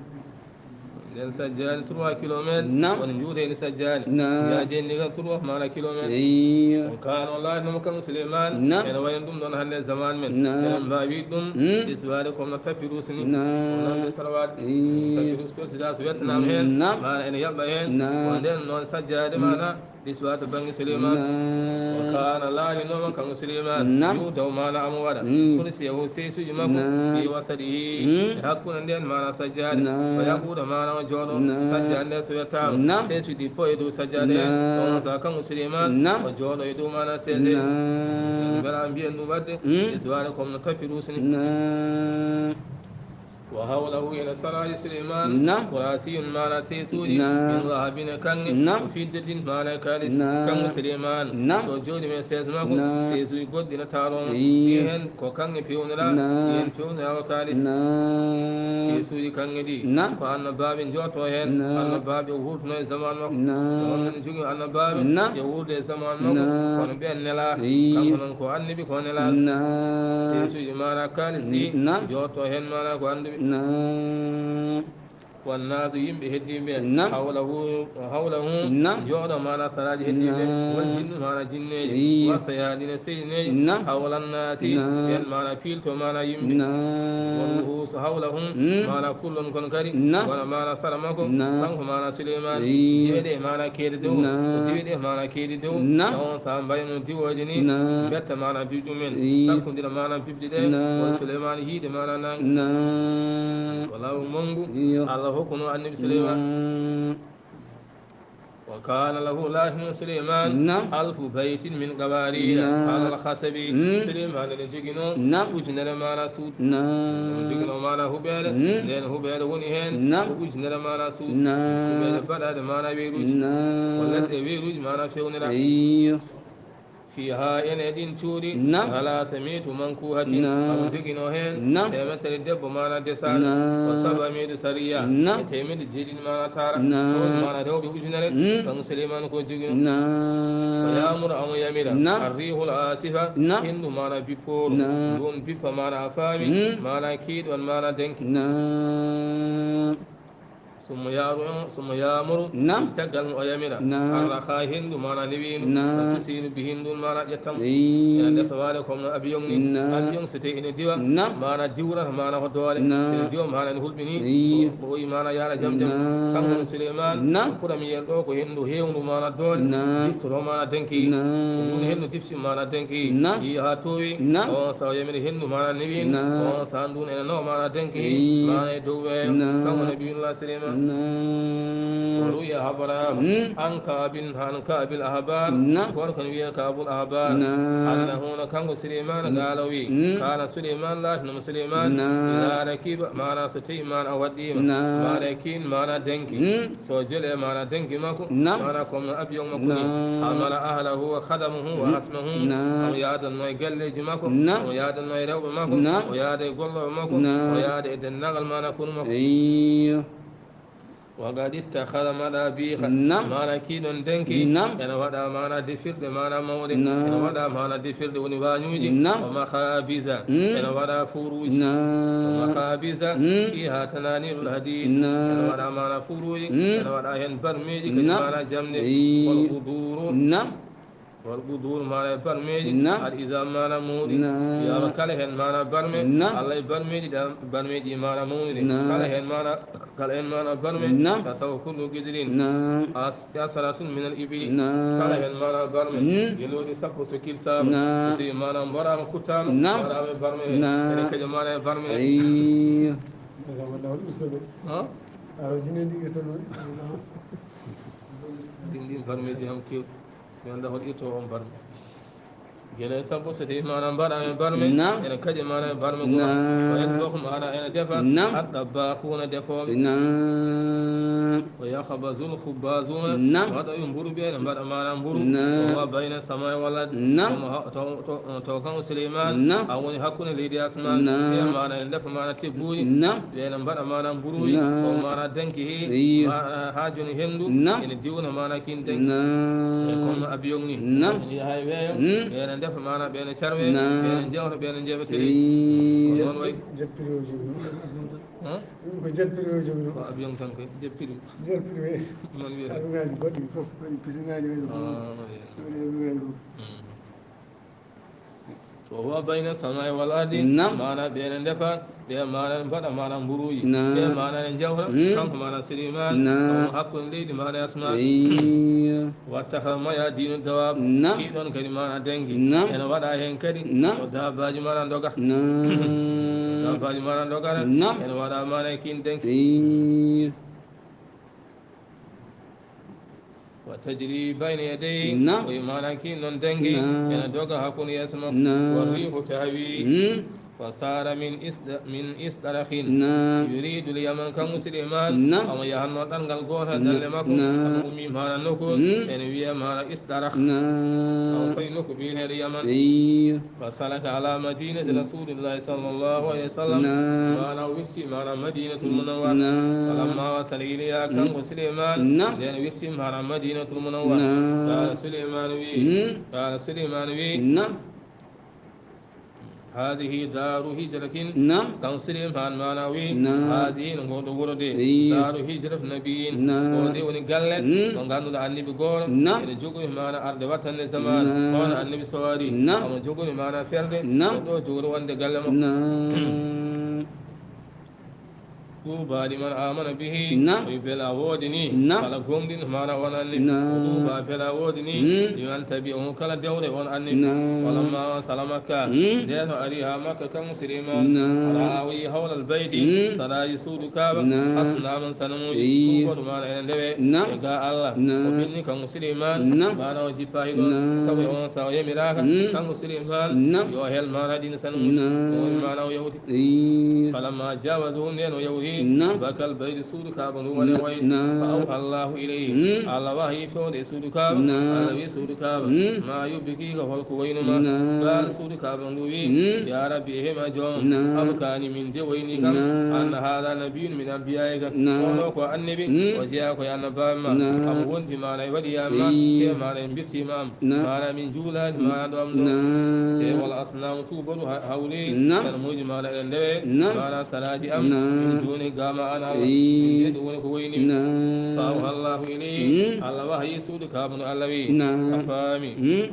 Nden sajjaani trois kilomètres Naam. Woni njuuteeni sajjaani Naam. Njaajeeni ndi kam trois maana kilomètres Eyyo. On kaano laatinooma kanko Suleyman Naam. Ene wayno ɗum ɗoon hannde zaman men Naam. Enen mbaawi ɗum Mm. Histoire comme no tapirus ni Naam. Ko noon nde salawaade Eyyo. Tapirus ko sida so wettanaama heen Naam. Maana ene yaɓɓa heen Naam. Ko nden noon sajjaade Mm. maana Histoire to bannge Suleyman Naam. O kaana laalinooma kanko Suleyman Naam. Yo daw maana am waɗa Mm. Kursi e o seesuuji makko Naam. Fi wasadihi Mm. E hakkunde nden maana sajjaade Naam. O yaɓuɗo maana o jooɗo Naam. Sajjaade nde so wettaama Naam. Seesuuji ɗi fof e dow sajjaade Naam. Kono sa kanko Suleyman Naam. O jooɗo e dow maana seese Naam. Mbela mbiyen ɗum waɗde Mm. Histoire comme no tapirus ni Naam. Wa hawlahu, ene saraaji Suleymaan. Naam. Kurasiyun, maana seesuuji. Naam. Min zahabin, kaŋŋe. Naam. Wa fiddatin, maana kaalis. Naam. Kaŋŋe Suleymaan. Naam. So jooɗi men sees makko, naam, seesuuji goɗɗi na taaroo mo. Ii. Ɗi heen ko kaŋŋe peewnira, naam, ɗi heen peewnira ko kaalis. Naam. Seesuuji kaŋŋe ɗi. Naam. Ko annabaaɓe njooɗto heen. Naam. Annabaaɓe o wurtuno e zamaan makko. Naam. Ko onon jogii annabaaɓe, naam, ɓe wuurde e zamaan makko. Naam. Kono ɓeen nelaa. Ii. Kanko noon ko annabi, ko nelaa. Naam. Seesuuji maana kaalis ɗi. Naam. Njooɗto heen maana ko annduɓe. Naam. Wannaasu, yimɓe heddiiɓe ɓe. Naam. Hawlahu, hawlahu. Naam. Njooɗo maana saraaji heddiiɓe ɓe. Naam. Wal jinnu, maana jinneeji. Ii. Wa sayaadina, seyneeji. Naam. Hawlannaasi. Naam. Ɓeen maana piilto maana yimɓe. Naam. Wal wuhuusu hawlahu. Mm. Maana kullon kon kadi. Naam. Wona maana sara makko. Naam. Kanko maana Suleymaan. Ii. Diweɗe maana keede dow. Naam. Diweɗe maana keede dow. Naam. Taw on sa mbayno diwooje ni. Naam. Mbetta maana biwɗi men. Ii. Takkondira maana bibɗe ɗe. Naam. Won Suleymaan yiide maana naange. Naam. Ko law manngu. Iyo. Allah hokkuno annabi Suleymaan. Naam. Wa kaana lahu, laatino Suleymaan. Naam. Alfu baytin min qawaariira. Naam. Alal khasabi. Mm. Suleymaan ene joginoo. Naam. Ujunere maana suudu. Naam. Ene joginoo maana huɓeere. Mm. Ndeen huɓeere woni heen. Naam. Ko ujunere maana suudu. Naam. Huɓeere baɗaaɗe maana weeruuji. Naam. Ko leɗɗe weeruuji maana fewnira. Iyo. Fiihaa, ene e ɗin cuuɗi. Naam. Salaasami'atu mankuuhatin. Naam. Omo joginoo heen. Naam. Teemeɗɗe tati debbo maana desaaɗo. Naam. Wa sab'ami'atu sariya. Naam. E teemeɗɗe jeeɗiɗi maana taara. Naam. Ɗoon maana rewɓe ujunere. Mm. Kanko Suleymaan ko joginoo. Naam. Wa ya'muru, omo yamira. Naam. Arriihul aasifa. Naam. Henndu maana bippooru. Naam. Nduun bippa maana a faami. Mm. Maana kii ɗoon maana denki. Naam. Summa ya'ru-, summa ya'muru. Naam. Caggal mo o yamira. Naam. Arraha, henndu maana newiindu. Naam. Wa tusiiru bihi, nduun maana ƴettam. Ii. Ene ndesawaade comme no avion ni. Naam. Avion so tawi ene diwa. Naam. Maana diwrata maana ko doole. Naam. So ene diwa maana ene hulɓini. Ii. So o yi maana yaara jam jam. Naam. Kanko no Suleymaan. Naam. Ko premier ɗo ko henndu heewndu maana doole. Naam. Diftoto maana denki. Naam. Ko nduun henndu difti maana denki. Naam. Yi haa toowi. Naam. On sa o yamiri henndu maana newiindu. Naam. On sa nduun ene nawa maana denki. Ii. Maana e dow weeyo. Naam. Kanko Nabiyullah Suleymaan. Naam. Ru'ya habaraama. Mm. An Ka'bin, an Ka'bil ahbar. Naam. Gorko ne wiyee Ka'bul ahbar. Naam. Annahu, no kanko Suleymaan, mm, qaala o wi. Mm. Kaana Suleymaan, laatinoma Suleymaan. Naam. Idaa rakiba, maana so tawi maana o waɗɗiima. Naam. Maana kiin, maana denki. Mm. So jole maana denki makko. Naam. Maana comme no avion makko ni. Naam. Hamala ahlahu wa khadamahu wa, mm, asmahu. Naam. Omo yaadanno e galleeji makko. Naam. Omo yaadanno e rewɓe makko. Naam. O yaada e gollooɓe makko. Naam. O yaada e denndaangal maana konu makko. Eyyo. Wa qad ittakhadha madabiha. Naam. Maana kii ɗoon denki. Naam. Ene waɗa maana defirɗe maana mawɗe. Naam. Ene waɗa maana defirɗe woni waañuuji. Naam. Wa makhabiza. Mm. Ene waɗa fuuruuji. Naam. Wa makhabiza. Mm. Fiha tananirul hadid. Naam. Ene waɗa maana fuuruuji. Mm. Ene waɗa heen barmeeji kadi. Naam. Maana jamɗe. Eyi. Wal quduru. Naam. Wal quduur, maana e barmeeji. Naam. Al izam, maana mawɗi. Naam. Wiyaama kala heen maana barme. Naam. Allah e barmeeji ɗa, barmeeji maana mawnude. Naam. Kala heen maana, kala heen maana barme. Naam. Tasawa kullu qidrin. Naam. As-, asharatun min al ibili. Naam. Kala heen maana barme. Mm. Gelooɗi sappo so kilsaama. Naam. So tawi maana mboraama kuttaama. Naam. Mboraama e barme heen. Naam. Ene kaƴa maana e barme heen. Ayyo. Ha? Aɗa jini ndi irta ɗum. Ɗin, ɗin barmeeji am keewɗi. Mi annda hol irtoowo on barme. Gene sappo so tawi maana mbaɗa e barme. Naam. Ene kaƴe maana e barme goo. Naam. Wa yatbakhu, maana ene defa. Naam. At-tabbakhuuna, defooɓe. Naam. Wa yakhbuzul khubbaazuuna. Naam. Waɗooɓe mburu ɓe ene mbaɗa maana mburu. Naam. Wa huwa bayna samaa'i wal ardi. Naam. Omo ha-, to, to, to kanko Suleymaan. Naam. A woni hakkunde leydi e asmaan. Naam. Ɓe maana ene defa maana tegguuji. Naam. Ɓe ene mbaɗa maana mburuuji. Naam. O maana danki he. Iyo. Ma-, haa jooni henndu. Naam. Ene diwna maana kin danki. Naam. E comme no avion ni. Naam. Ene yaha e weeyo. Mm. Ɓe ene ndefa maana, ɓe ene carwe. Naam. Ɓe ene jewta, ɓe ene njeɓetee. Iyo. Ko noon wayi. Jet privé o jogii. Hã? Ko jet privé o jogii. Ko avion tan koy, jet privé. Jet privé. Noon wiyata. Avion ngaaji goɗɗi fof, waɗi piscine ngaaji, waɗi fof. Ah, iya. Waɗi avion ngaaji fof. Mm. Wa huwa bayna samaa'i wal ardi. Naam. Maana ɓe ene ndefa, ɓe maana mbaɗa maana mburuuji. Naam. Ɓe maana ene njawra, mm, kanko maana Suleymaan, naam, omo hakkunde leydi maana e asmaan. Iyo. Wattakhadha mayadinu dawaab. Naam. Kii ɗoon kadi maana danki. Naam. Ene waɗa heen kadi, naam, ko daabaaji maana ndoga. Naam. Daabaaji maana ndogata. Naam. Ene waɗa maana e kiin danki. Iyo. Wa tajri bayna yadayhi. Naam. Ko e maana kiin noon danki. Naam. Ene doga hakkunde yeeso makko. Naam. Wa riihu tahwi. Mm. Wa sara min isda-, min isdarahin. Naam. Yuridu l-Yaman, kanko Suleiman. Naam. Omo yahanno ɗanngal gootal. Naam. Galle makko. Naam. Omo ummi maana nokku. Mm. Ene wiya maana Isdarakh. Naam. Omo fayi nokku biyeteeɗo Yaman. Eyyo. Wa salaka ala madinati Rasulillahi sallallahu alayhi wa sallam. Naam. Maana o wirti maana Madinatul Munawwara. Naam. Falamma wasala ilayha, kanko Suleiman. Naam. Nden wirti maana Madinatul Munawwara. Naam. Qala Suleiman wi. Mm. Qala Suleiman wi. Naam. Hadihi daru hijratin. Naam. Kan Suleiman maana wi. Naam. Hadihi no ngoɗo wuro de. Eyyo. Daru hijrat nabiyin. Naam. O de woni galle. Mm. Mo ngannduɗaa annabi gooro. Naam. Ene jogori maana arde wattande zaman. Naam. On annabi sowari. Naam. Omo jogori maana ferde. Naam. O ɗo jogori wonde galle makko. Naam. Tuuba liman amana bihi. Naam. O wi bela woodi ni. Naam. Kala gomɗinɗo maana on annabi. Naam. Tuuba bela woodi ni. Mm. Liman tabi'ahu, kala dewɗo on annabi. Naam. Walamma wasala Makka. Mm. Nde no ari ha Makka kanko Suleiman. Naam. Ra'a, o yi hawla al-bayti. Mm. Saraaji suudu Kaaba. Naam. Asnaman sanamuuji. Eyyo. Tuuba ɗum maana ene ndewe. Naam. E ga Allah. Naam. O ɓenni kanko Suleiman. Naam. Maana o jippa hiɗon. Naam. Sabu e on sa o yamiraaka. Mm. Kanko Suleiman. Naam. Yo hel maana ɗin sanamuuji. Naam. O woni maana o yawti. Ii. Falamma jawazuhu, nden o yawti. Naam. Bakal bayti, suudu Kaaba ndu woni Na-, wayi. Naam. Fa awha Allahu ilayhi. Mm. Allah wahayi fewde e suudu Kaaba. Naam. Allah wi suudu Kaaba. Mm. Ma yubkika, holko waynuma? Naam. Baal suudu Kaaba ndu wi, Mm. Ya Rabbi, e hema joom. Naam. Abkani, min de wayni kam. Naam. Anna hada nabiyyun min anbiya'ika. Naam. Oɗo ko annabi, Mm. o jeyaa ko e annabaaɓe ma. Naam. Kam wondi maana e waɗi yamma, Ii. te maana e birti ma am. Naam. Maana min juulaani, maana ɗo am ɗo. Naam. Te wala Naam, tuuba ɗum ha-, hawri. Naam. Sanamuuji maana eɗen ndewe. Naam. Maana saraaji am. Naam. Min jooni gama an Allah. Ii. Min de ɗum woni ko wayni. Naam. Fa awha Allahu ilayhi. Mm. Allah wahayi suudu Kaaba no Allah wi. Naam. A faami. Mm.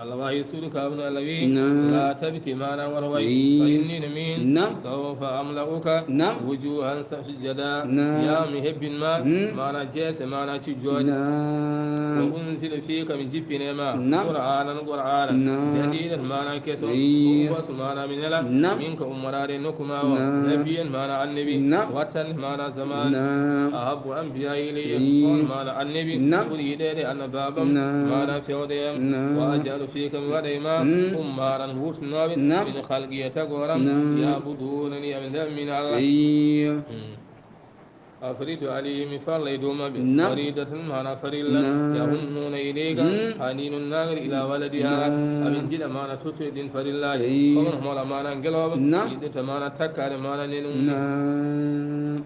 Allah wahayi suudu Kaaba no Allah wi, Naam. La tabki, maana wata way. Ii. Fa inni, no min, Naam. Sawfa amla'uka, Naam. Wujuhan sa-, sujjada. Naam. Ya mi hebbin ma, Mm. maana jeese, maana cujjooje. Naam. Wa unzilu fika, mi jippine ma, Naam. Qur'anan, Qur'anan. Naam. Jadidan, maana keso. Ii. Umbas, maana mi nela. Naam. Minka, ummoraade nokku ma o. Naam. Nabiyyan, maana annabi. Naam. Wattan, maana zaman. Naam. Ahabbu anbiya ilayya. Ii. On maana annabi. Naam. Ɓuri yiɗeede annabaaɓam. Naam. Maana fewde yam. Naam. Wa ajalu fika, mi waɗay ma. Mm. Ummaran, wurtinooɓe. Naam. Min khalqi, e tagooram. Naam. Ya'budunani, aɓe ndemina Allah. Ii. Mm. Afridu alayhim, mi farla e dow maɓɓe. Naam. Faridatan, maana farilla. Naam. Yahunnuna ilayka, Mm. haninun nagari ila waladiha. Naam. Aɓe njiɗa maana tottude ɗin farillaaji. Eyi. Kono hola maana ngelooba, Naam. Yiɗirta maana takkaade maana nenu. Naam.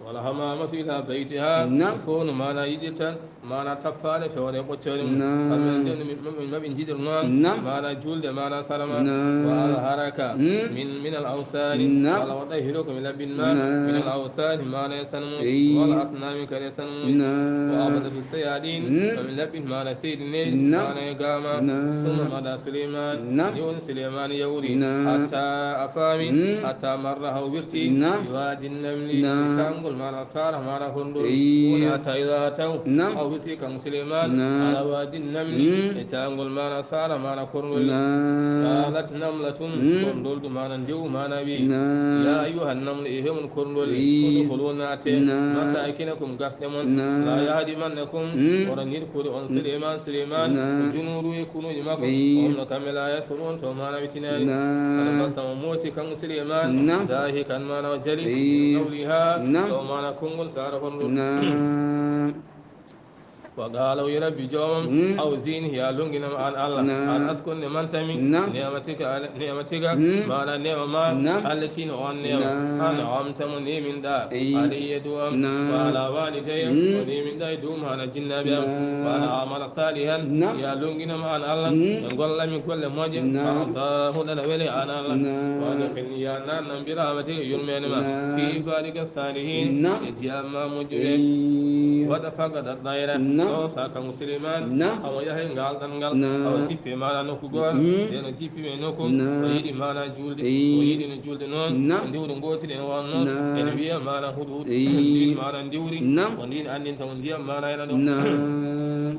Wala hamamatu ila baytiha. Naam. Fof no maana yiɗirta, maana tappaade fewre ɓoccere mum. Naam. Kamɓe nden no min, min, min maɓe njiɗirno am. Naam. Maana julde, maana salama. Naam. Wa azharaka Mm. min, min al awsani. Naam. Wala wa dahiru ko mi laɓɓin ma. Naam. Min al awsani, maana e sanmuuji. Eyi. Wala asnami, kadi e sanmuuji. Naam. Wa abadatu sayadin. Mm. Ko mi laɓɓin maana seydi ne. Naam. Maana e gama. Naam. Summa mada Suleiman. Naam. Ni woni Suleiman yawri. Naam. Hatta a faami. Mm. Hatta marra, haw wirti. Naam. Bi wadi namli. Naam. Tangol maana Sara maana korndol. Eyi. Woni hatta ida ataw. Naam. Haw wirti kanko Suleiman. Naam. Ala wadi namli. Mm. E tangol maana Sara maana korndol. Naam. Qalat namlatun. Mm. Korndol ɗum maana ndewu maana wi. Naam. Ya ayyuhan namlu, e hemon korndol. Eyi. Udkhulu, naate. Naam. Masakinakum, gasɗe mon. Naam. La yahdimannakum. Mm. Oɗon nirkude on Mm. Suleiman, Suleiman. Naam. Junudu e kunuuji makko. Eyi. On no kamɓe la yash'urun, to maana witinaani. Naam. Kada basta mo moosi kanko Suleiman. Naam. Dahikan, maana o jali. Eyi. Qawliha. Naam. So maana konngol Sara honɗum. Naam. Wa qala, o wi Rabbi joomam, Mm. awzini, ya longinam an Allah. Naam. An askur ni'mata mi, Naam. Ni'matika ala, ni'matika, Mm. maana neema ma, Naam. allati, no on neema. Naam. An'amta, mo neeminɗa. Eyi. Alayya, dow am. Naam. Wa ala walidayya, Mm. mo neeminɗa e dow am, maana jinnaaɓe am. Naam. Wa an a'mala salihan, Naam. ya longinam an Allah, Mm. e gollami golle moƴƴe, Naam. tardahu, ɗe na wele an Allah. Naam. Wa adkhilni, ya naannam, bi rahmatika, yurmeende ma, Naam. fi ibadika salihin, Naam. e jiyaaɓe ma moƴƴuɓe. Eyi. Waɗa fagada dayra. Naam. Ɗo sa kanko Suleiman, Naam. omo yaha e ngal ɗanngal, Naam. omo jippi maana nokku gooto, Mm. nden o jippi e nokku, Naam. o yiɗi maana juulde, Eyi. o yiɗi no juulde noon, Naam. ndiwri ngootiri ene won noon, Naam. ene wiya maana huɗo huɗo, Eyi. ndin maana ndiwri, Naam. ko ndin anndinta mo ndiyam maana ena ɗo. Naam.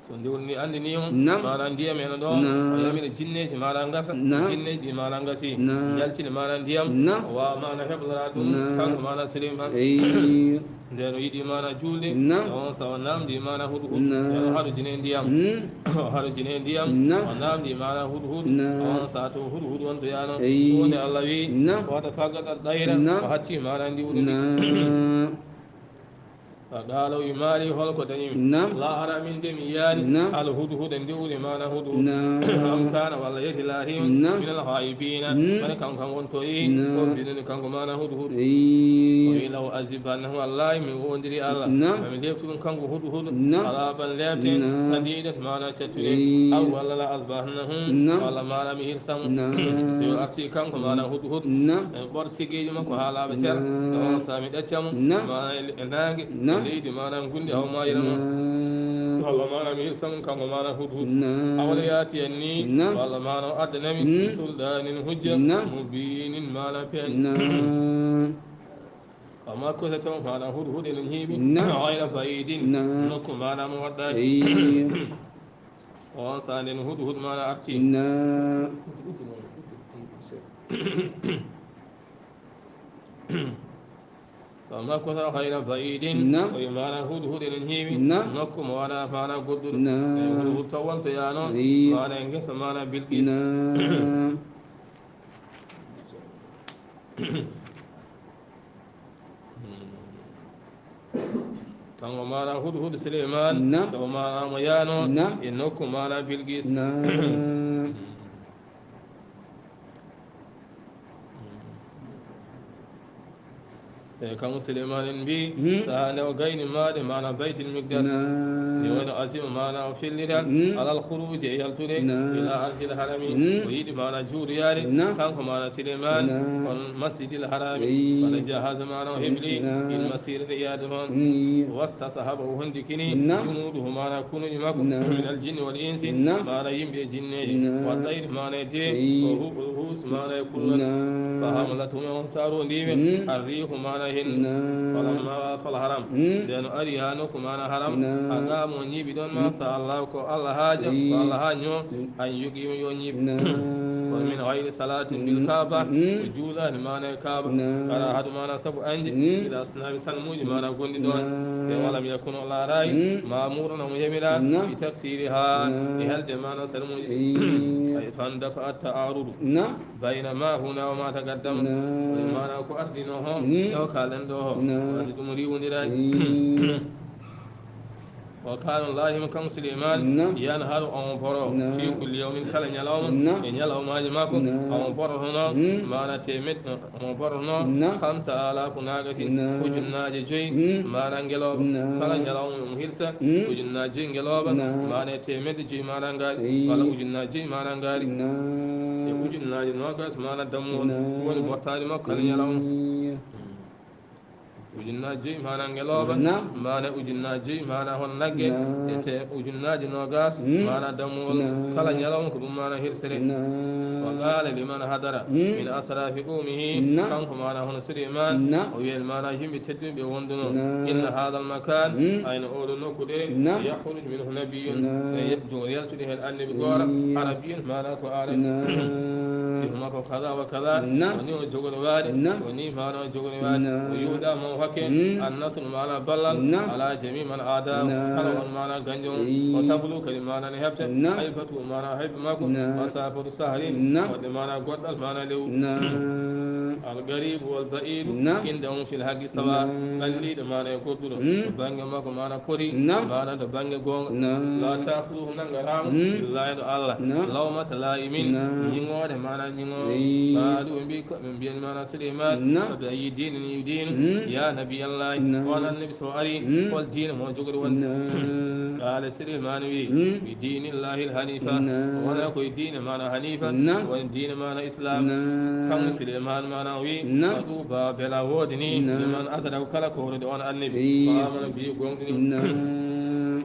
Ko nde woni anndini mo. Naam. Maana ndiyam ena ɗoon. Naam. O yamira jinneeji maana ngasa. Naam. Jinneeji ɗi maana ngasi. Naam. Njaltini maana ndiyam. Naam. O waawa maana heblora ɗum. Naam. Kanko maana Suleyman. Eey. Nden o yiɗi maana juulde. Naam. On sa o naamndi maana huɗo huɗo. Naam. Nden o harujini e ndiyam. Mm. O harujini e ndiyam. Naam. O naamndi maana huɗo huɗo. Naam. On sa to huɗo huɗo on to yaano. Eey. Wonde Allah wi. Naam. Wata faggatal ɗayra. Naam. O hatti maana ndi huɗo ndi. Naam. Faqaala, o wi, maa lii, hol ko dañi mi? Naam. Laa ara, min de mi yiyaani. Naam. Al hudhuda, ndiwri maana hudhud. Naam. Am kaana, walla yeti laatii. Naam. Min al ghaa'ibiina. Mm. Mane kanko kam won to yi. Naam. O binani kanko maana hudhud. Eey. O wi, law azibannahu, wallaahi mi wondiri Allah. Naam. Mami leeftu ɗum kanko hudhud. Naam. Azaban leefte. Naam. Sadiidan maana cattude. Eey. Aw walla la azbahannahu. Naam. Walla maana mi hirsa mo. Naam. So o arti kanko maana hudhud. Naam. E ɓor sigeeji makko haa laaɓa ser. Naam. E on saa mi ɗacca mo. Naam. Maana e naange. Naam. E leydi maana ngunndi haw maayira noon. Naam. Walla maana mi hirsa mo kanko maana hudhud. Naam. Aw la yaatiyanni. Naam. Walla maana o addanami. Mm. Bi suldaanin hujja. Naam. Mubiinin maana peeñ. Naam. Amma ko to maana hudhud ene heewi. Naam. Ghayra ba'iidin. Naam. Nokku maana mo waɗɗaaki. Eey. On saa nden hudhud maana arti. Naam. Amma ko to ghayra ba'iidin. Naam. Ko e maana hudhud ene heewi. Naam. Nokku mo wona maana goɗɗuɗo. Naam. E hudhud to won to yaano. Eey. Maana e ngesa maana Bilqis. Naam. Kanko maana hudhud Suleyman. Naam. Kanko maana mo yaano. Naam. E nokku maana Bilqis. Naam. E kanko Suleyman en mbi. Hmm. Sahaa nde o gayni maade maana Baytil Miqdas. Naam. Ni woni azima maana o fellita. Hmm. Alal khuruuji e yaltude. Naam. Ila ardil harami. Hmm. O yiɗi maana juuroyaade. Naam. Kanko maana Suleyman. Naam. On Masjidil Harami. Eey. Wala jahaza maana o hebli. Naam. Il masira nde yaade toon. Eey. Wastasahaba o hondikini. Naam. Junuuduhu maana kunuuji makko. Naam. Min al jinni wal insi. Naam. Maana yimɓe e jinneeji. Naam. Wa tayri maana e dee. Eey. Wa hu-, wa huus maana e kulol. Naam. Fa hamalathum, on saa rondiiɓe. Mm. Ar riihu maana hendu. Naam. Falamma waqa'al haram. Mm. Nden o ari haa nokku maana haram. Naam. A gaa mo ñiiɓi ɗon, ma sha Allah, ko Allah haaja, ko Allah haaño, an yogi mo yo ñiiɓ. Naam. Wa min ghayri salatin bil Kaaba, o juulaani maana e Kaaba. Naam. Karaahatu maana sabu añde, ila asnaami sanmuuji maana gonɗi ɗon. Naam. E walam yakun o laaraay, maamuuran omo yamiraa, bi taksiirihaa, e helde maana sanmuuji. Eey. Ay fan dafa ta'arudu. Naam. Bayna ma huna wa ma taqaddam. Naam. Maana ko ardino ho, e ko kaalen ɗo ho. Naam. Waɗi ɗum riiwondiraani. Eey. Wa kaana laahima kanko Suleyman, naam, yanharu omo boro, naam, fi kulli yawmin kala ñalawma, naam, e ñalawmaaji makko, naam, omo borotono, mm, maana teemed-, omo borotono, naam, khamsa alaafu naaqatin, naam, ujunnaaje joyi, mm, maana ngelooba, naam, kala ñalawma omo hirsa, mm, ujunnaaje joyi ngelooba, naam, maana e teemedde joyi maana ngaari, eey, walla ujunnaaje joyi maana ngaari, naam, e ujunnaaje noogaas maana dammuwol, naam, woni bottaari makko kala ñalawma. Eey. Ujunnaaji joyi maana ngelooba, naam, maana ujunnaaji joyi maana hon nagge, naam, e te ujunnaaji noogaas, mm, maana dammuwol, naam, kala ñalawma ko ɗum maana hirsere. Naam. Wa qaala liman hadara, mm, min asrafi qawmihi, naam, kanko maana hono Suleyman, naam, o wiyen maana yimɓe teddunɓe wonduno, naam, inna haadal makaan, mm, ayno oɗo nokku de, naam, yakhruju minhu nabiyyun, naam, e ye-, jo-, yaltude heen annabi goora, mm, arabiyyun maana ko arabi. Naam. Sifa makko kaza wa kaza, naam, o ni o jogori waade, naam, o ni maana o jogori waade, naam, o yuuɗa mo hokke, mm, annasru maana ballal, naam, ala jami man aada, naam, kala on maana ganjo, eey, o tablu kadi maana ne heɓta, naam, haybatu maana hayba makko, naam, masafatu sahrin, naam, wadde maana goɗɗal maana lewru. Naam. Al garibu wal ba'idu, naam, inda um fil haqqi sawa, naam, ɓalliiɗo maana e goɗɗuɗo, mm, to bannge makko maana poti, naam, maana to bannge goonga. Naam. La ta'khudhuhu nanngataa mo, mm, billahi ɗo Allah. Naam. Lawmata laa'imin, naam, ñiŋoore maana ñiŋoowo. Eey. Qaalu ɓe mbi ko, ɓe mbiyani maana Suleyman, naam, fa bi ayyi diinin yudiinu? Mm. Ya nabiyallahi, naam, on annabi so ari, mm, hol diina mo jogori wonde? Naam. Qaala Suleyman wi, mm, bi diinillahi l-hanifa. Naam. Wona koye diine maana hanifa, naam, woni diine maana Islam. Naam. Kanko Suleyman maana o wi, naam, fa tuuba bela woodani, naam, liman adraka kala kowruɗo on annabi. Eey. Wa amana bi gomɗini. Naam.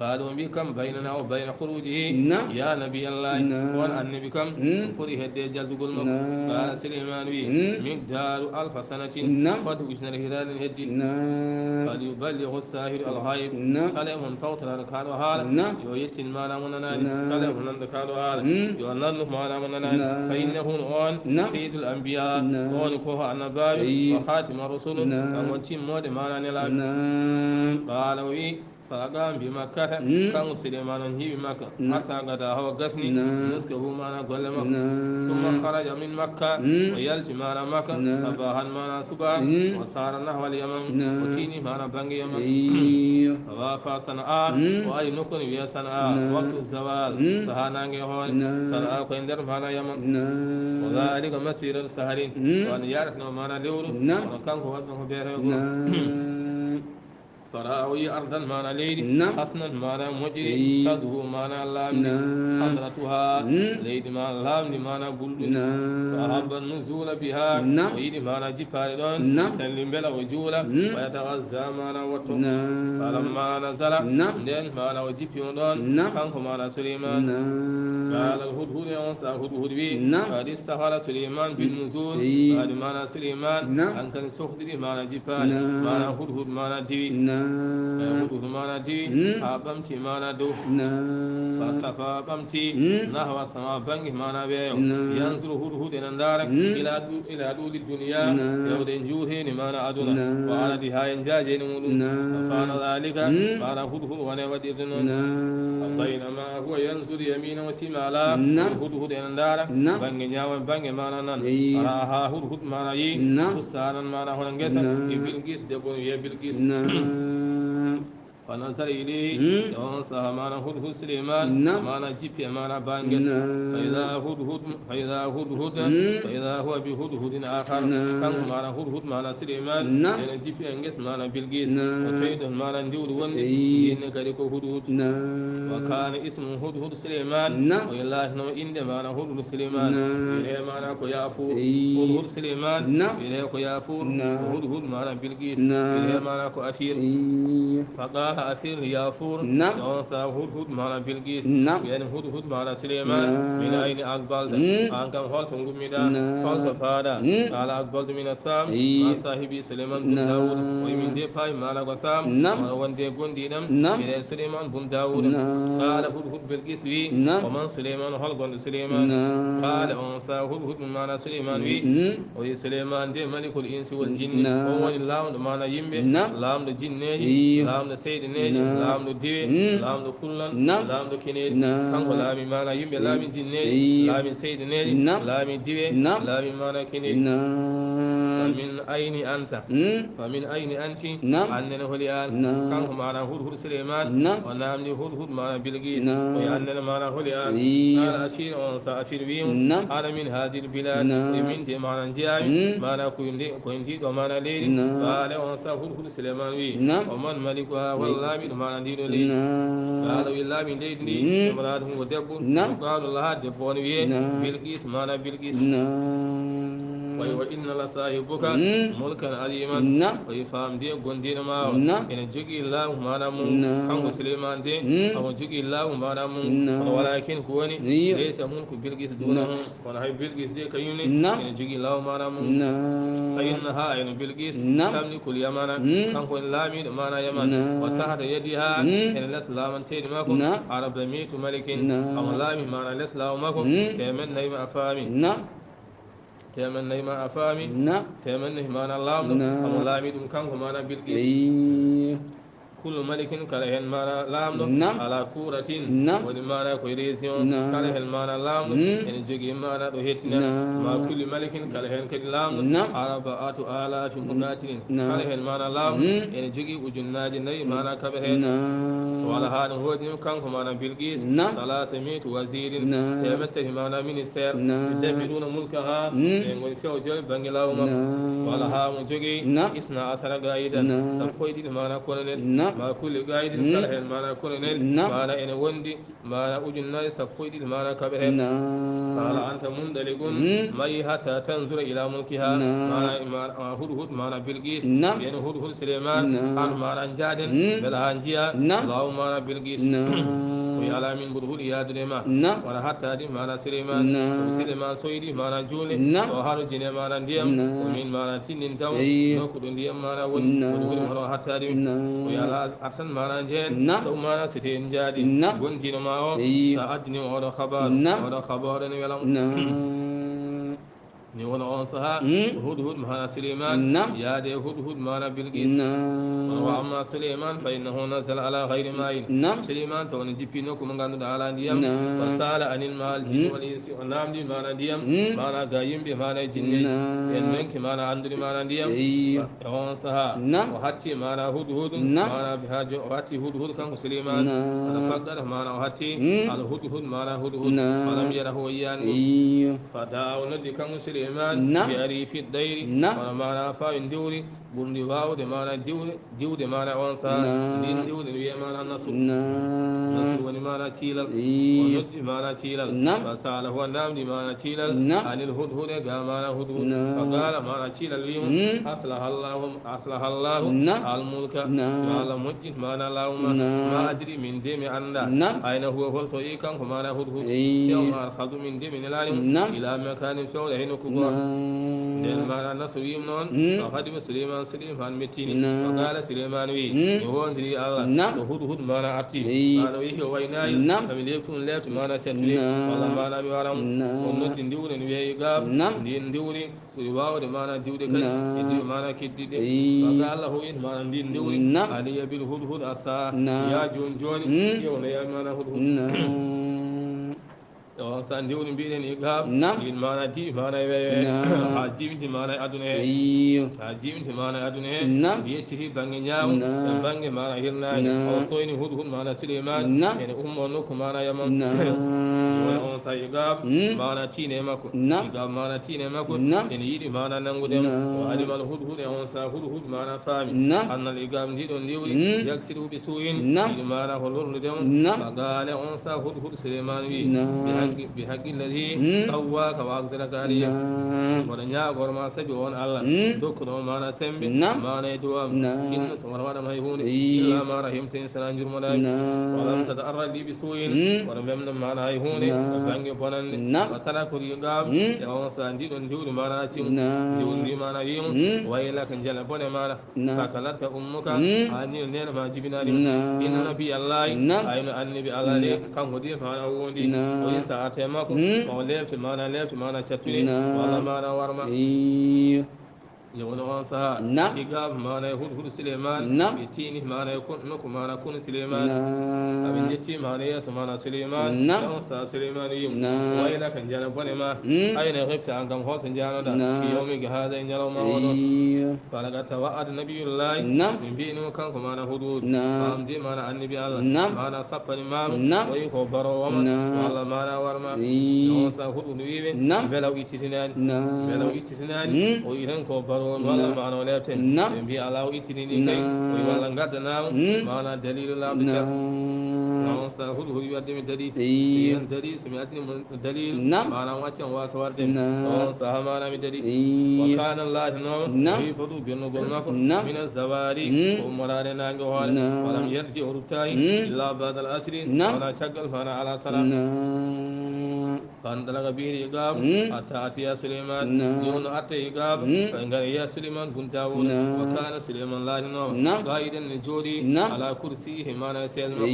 Qaalu, ɓe mbi kam, baynana wa bayna khurujihi. Naam. Ya nabiyallahi, naam, on annabi kam, mm, foti hedde jaldugol makko. Naam. Qaala Suleymaan wi, mm, miqdaaru alfa sanatin, naam, foti ujunere hitaande heddi. Naam. Falyuballighu saahiru alghayb. Naam. Kala e mon tawtoraaɗo kaaɗo haala, naam, yo yettin maana mo nanaani. Naam. Kala e mon nanɗo kaaɗo haala, mm, yo nannu maana mo nanaani. Naam. Fa innahu on, naam, sayyidul anbiya, naam, on ko annabaaɓe, eyyo, wa khatima rusul, naam, kanko timmoode maana nelaaɓe. Naam. Qaala o wi, Fa aqaama bi Makkata, mm, kanko Suleymaan on heɓi Makka, mm, hatta gada hawa gasni, naam, nuskahu maana golle makko. Naam. Summa kharaja min Makka, mm, o yalti maana Makka, naam, sabahan maana subaka, mm, wa saara nahwal Yaman, naam, o tini maana bannge Yaman. Eyyo. Fa wafa Sana'a, mm, o ari nokku ne wiye Sana'a, naam, waqtu zawal, mm, saha naange hoore, naam, Sana'a ko e nder maana Yaman. Naam. Wa dhalika masiratu shahrin, mm, on yaratno maana lewru, naam, kono kanko waɗno ko beere goo. Naam. Fara'a o yi ardan maana leydi, naam, hasnan maana moƴƴiri, eyyi, tazuhu maana laamndi, naam, hadratuha, mm, leydi maana laamndi maana bulɗundi. Naam. Fa ahabba nuzula biha, naam, o yiɗi maana jippaade ɗon, naam, salli mbela o juula, mm, wa yataghazza maana wotto. Naam. Falamma nazala, naam, nden maana o jippima ɗon, naam, kanko maana Suleymaan. Naam. Qala al-hudhud, e on saa hudhud wi, naam, qad istakhara Suleymaan bin nuzul, eyyi, ɓaade maana Suleymaan, naam, an kan sohdiri maana jippaade, naam, maana hudhud maana diwi. Naam. Eh, hudhud maana diwi, mm, haa ɓamti maana dow. Naam. Fartafa ɓamti, mm, nahwa sama bannge maana weeyo. Naam. Yanzuru hudhud ena ndaara, mm, ila ɗu-, ila ɗuuli duniya, naam, fewde njuuteeni maana aduna. Naam. Wa aradiha e njaajeeni muɗum. Naam. Fa fa'ala dhalika, mm, maana hudhud wone waɗirde noon. Naam. Baynama huwa yanzuru yamina wa shimala, naam, hudhud ena ndaara, naam, bannge ñaamo, bannge maana nano. Eyyo. Ra'aha hudhud maana yi, naam, bustanan maana hono ngesa, naam, e Bilqis, debbo no wiye Bilqis. Naam. Fa nazara ilayhi, mm, e on saha maana hudhud Suleymaan, naam, maana jippi e maana baa ngesa. Naam. Fa idha hudhud, fa idha hudhud, mm, fa idha huwa bi hudhudin akhar. Naam. Kanko maana hudhud maana Suleymaan, naam, ena jippi e ngesa maana Bilqis. Naam. O tawi ɗon maana ndiwdi wonde, eyyi, jinne kadi ko hudhud. Naam. Wa kana ismu hudhud Suleymaan, naam, o laatino innde maana hudhud Suleymaan. Naam. Wiyetee maana ko Yaafuur. Eyyi. Hudhud Suleymaan, naam, wiyetee ko Yaafuur. Naam. Hudhud maana Bilqis. Naam. Wiyetee maana ko Afiir. Eyyi. Fa qala Afiir li Yaafuur. Naam. E on saa hudhud maana Bilqis. Naam. Wiyani hudhud maana Suleymaan. Naam. Min ayni aqbalta? Mm. Aan kam holto ngummiɗaa? Naam. Holto paaɗaa? Mm. Qala aqbaltu min Saam, eyyi, ma saahibi Suleymaan bun, naam, Daawuud. O wi min de paami maana ko Saam, naam, kono wonde gonɗiiɗam, naam, wiyetee Suleymaan bun Daawuud. Naam. Qaala hudhud Bilqis wi, naam, wa man Suleymaan, hol gonɗo Suleymaan? Naam. Qaala on saa hudhud maana Suleymaan wi, mm, o wi Suleymaan de malikul insi wal jinni. Naam. On woni laamɗo maana yimɓe, naam, laamɗo jinneeji, eyyo, laamɗo seyɗaneeji, naam, laamɗo diwe, mm, laamɗo kullan, naam, laamɗo keneeli. Naam. Kanko laami maana yimɓe, mm, laami jinneeji, eyyo, laami seyɗaneeji, naam, laami diwe, naam, laami maana keneeli. Naam. Fa min ayni anta? Mm. Fa min ayni anti? Naam. Aan nene holi aan? Naam. Kanko maana hudhud Suleymaan, naam, o naamndi hudhud maana Bilqis. Naam. O wi aan nene maana holi aan? Eyyo. Qaala Afiir, on saa Afiir wi mo, naam, ana min haadihil bilaad. Naam. E min de maana njiyaami, mm, maana ko ndi, ko ndi ɗo maana leydi. Naam. Qaala on saa hudhud Suleymaan wi, naam, wa man malikuha, hol, mm, laamiiɗo maana ndi ɗo leydi? Naam. Qaala wi laami leydi ndi, mm, imra'atun ko debbo, naam, yuqaalu laha, debbo on wiyee, naam, Bilqis, maana Bilqis. Naam. Wa, wa inna la saahibuka, mm, mulkan aziman. Naam. Wa wi faam de gondiiɗo ma o, naam, ene jogii laamu maana mum. Naam. Kanko Suleymaan de, mm, omo jogii laamu maana mum. Naam. Kono walakin ko woni, eyyo, laysa mulku Bilqis, naam, duunahu. Kono hay Bilqis de kañum ne, naam, ene jogii laamu maana mum. Naam. Fa innaha, ene Bilqis, naam, tamlikul Yamana, mm, kanko woni laamiiɗo maana Yaman. Naam. Wa tahta yadiha, mm, ene les laamanteeɗi makko, naam, arba'ami'atu malikin. Naam. Omo laami maana les laamu makko, mm, teemeɗɗe nayi ma a faami. Naam. Teemeɗɗe nayi ma a faami. Naam. Teemeɗɗe nayi maana laamɗo, naam, omo laami ɗum kanko maana Bilqis. Eyyo. Kullu malikin, kala heen maana laamɗo, naam, ala kuratin, naam, woni maana ko e région, naam, kala heen maana laamɗo, mm, ene jogii maana ɗo hettini. Naam. Ma kulli malikin, kala heen kadi laamɗo, naam, arba'atu alafi muqatilin, naam, kala heen maana laamɗo, mm, ene jogii ujunnaaje nayi maana kaɓe heen. Naam. Wala haa ɗum hooɗi ɗum kanko maana Bilqis, naam, salasami'atu wazirin, naam, teemeɗɗe tati maana ministère, naam, yudabbiruna mulkaha, mm, ɓe ngoni fewjoɓe bannge laamu makko. Naam. Wala haa mo jogii, naam, isna asara qaidan, naam, sappo e ɗiɗi maana colonel, naam, ma kulli qaidin, kala hen mana colonel, mana ene wondi mana ujunnaji sappo e ɗiɗi mana kaɓe hen. Qala anta mundaliqun, mayi hatta tanzura ila mulkiha. Mana mana hudhud mana bilqis, yen hudhud suleiman, an mana jaden bela ha jiya law mana bilqis. O yala min hudhud yadude ma, wala hattadi mana suleiman. Suleiman soydi mana juule, o haro jine mana ndiyam, o min mana tinnin taw nokku ɗo ndiyam mana woni, hudhud mana hattadi. O yala artan mana jeen, so mana site en jaadi gontino ma o, sa addini oɗo khabar, oɗo khabar ne welam. Ni wona on saha hudhud mana suleiman yaade hudhud mana bilqis. Wa amma suleiman fa innahu nazala ala ghayri ma'in. Suleiman to on jippi nokku mo ganduɗa ala ndiyam. Fa sala anil mal jinni wal insi, o namdi mana ndiyam mana ga yimɓe mana e jinneji. En nonki mana andude mana ndiyam. E on saha o hatti mana hudhud mana bi hajo, o hatti hudhud kanko suleiman. Ala faqqada mana o hatti al hudhud mana hudhud. Falam yarahu, o yiyani ɗum. Fa da'a, o noddi kanko suleiman bi arifi dayri, wala mana fa en diwri ɓurndi wawde mana diwde, diwde mana on saha. Ndin diwde ne wiye mana nasu. Nasu woni mana cilal. O noddi mana cilal. Fa sala, o namdi mana cilal anil hudhude ga mana hudhud. Fa qala, mana cilal wi mo, aslaha allahu, aslaha allahu al mulka. Yo allah moƴƴin mana lawma. Ma adri, min de mi anda, ayna huwa, holto yi kanko mana hudhud. Tew ma arsaltu, min de mi nelani mo ila makanin fewde hay nokku goo. Nden mana nasu wimo noon, fa khadiba suleiman, suleiman mettini. Fa qala suleiman wi, mi wondiri allah, so hudhud mana arti mana o yehi o waynayi, ami leftu ɗum lefte mana cattude, walla mana mi wara mo. O noddi ndiwre ne wiye iqab. Ndin ndiwri ɓuri wawde mana diwde kadi e diwe mana keddiɗe. Fa qala, o wi mana ndin ndiwri aliya bil hudhud asa. Ya joni joni, ƴeew no yawi mana hudhud. E on sa ndiwri mbiɗen iqab, ndin mana diwi mana e wewe, ha jiwinti mana e aduna he. Ha jiwinti mana e aduna he, yecciti bangge ñaamo e bangge mana hirnaange. O soyni hudhud mana suleiman ene ummo nokku mana yaman. Wona on sa iqab mana tiine makko. Iqab mana tiine makko ene yiɗi mana nangude mo. O adima al hudhud, e on sa hudhud mana faami annal iqab, ndiɗon ndiwri yaksidu bi su'in, yiɗi mana ko lorlude mo. Fa qala, on sa hudhud suleiman wi, bi haqqi, bi haqqi alladhi sawwaka wa qaddara. Mboɗo ñaagor ma sabi on allah dokkuɗo mana sembe mana e duwam. Tinno so wona waɗam hay hunde illa ma rahimtani, sana jurmoɗami. Walam tadarra li bi su'in, wala memno mana hay hunde bangge bonande. Wa taraka al iqab, e on sa ndiɗon ndiwri mana acci mo. Ndiwri mana wi mo, waylaka, jala bone mana. Sakalatka ummuka, ha ni nena ma jibinani. Inna nabi allah, ayno annabi allah de, kanko de mana o wondi. O isa arte makko, o lefte mana, lefte mana cattude, walla mana warma. Yo woni on saha, iqab mana e hudhud suleiman, ɓe tini mana e kon nokku mana kon suleiman. Aɓe jetti mana yeeso mana suleiman. E on saha suleiman yimo, waylaka, jala bone ma. Ayna ghibta, an kam holto janoɗa? Fi yawmika hada, e ñalawma oɗo. Falaga tawa'ada nabiyullahi, ɓe mbinimo kanko mana hudhud, famdi mana annabi allah, mana sappani mama, o wi ko barowo ma, walla mana warma. E on saha hudhud wiɓe, beela o ittitinani. Beela o ittitinani, o wi tan ko barowo mi, walla mana o leften. Ɓe mbi ala o ittitini kay, o wi walla gaddanama mana dalilu lawɗo cer. On saha hudhud wi wadde mi daɗi. Yen daɗi, so mi addini mo dalil, mana o accan wasa warde. On saha mana mi daɗi. Wa kana allah no, wi fadu bennugol makko, min azawari, ko ummorade nange hoore. Walam yarji, o ruttayi, illa bada al asri, wona caggal mana ala sala. Fandalaga biiri iqab, hatta atiya suleiman. Jono atta iqab, ɓe ngari ya suleiman bunta wuro. Wa kana suleiman laatino, qa'idan ne jooɗi, ala kursiyihi, mana e sees makko.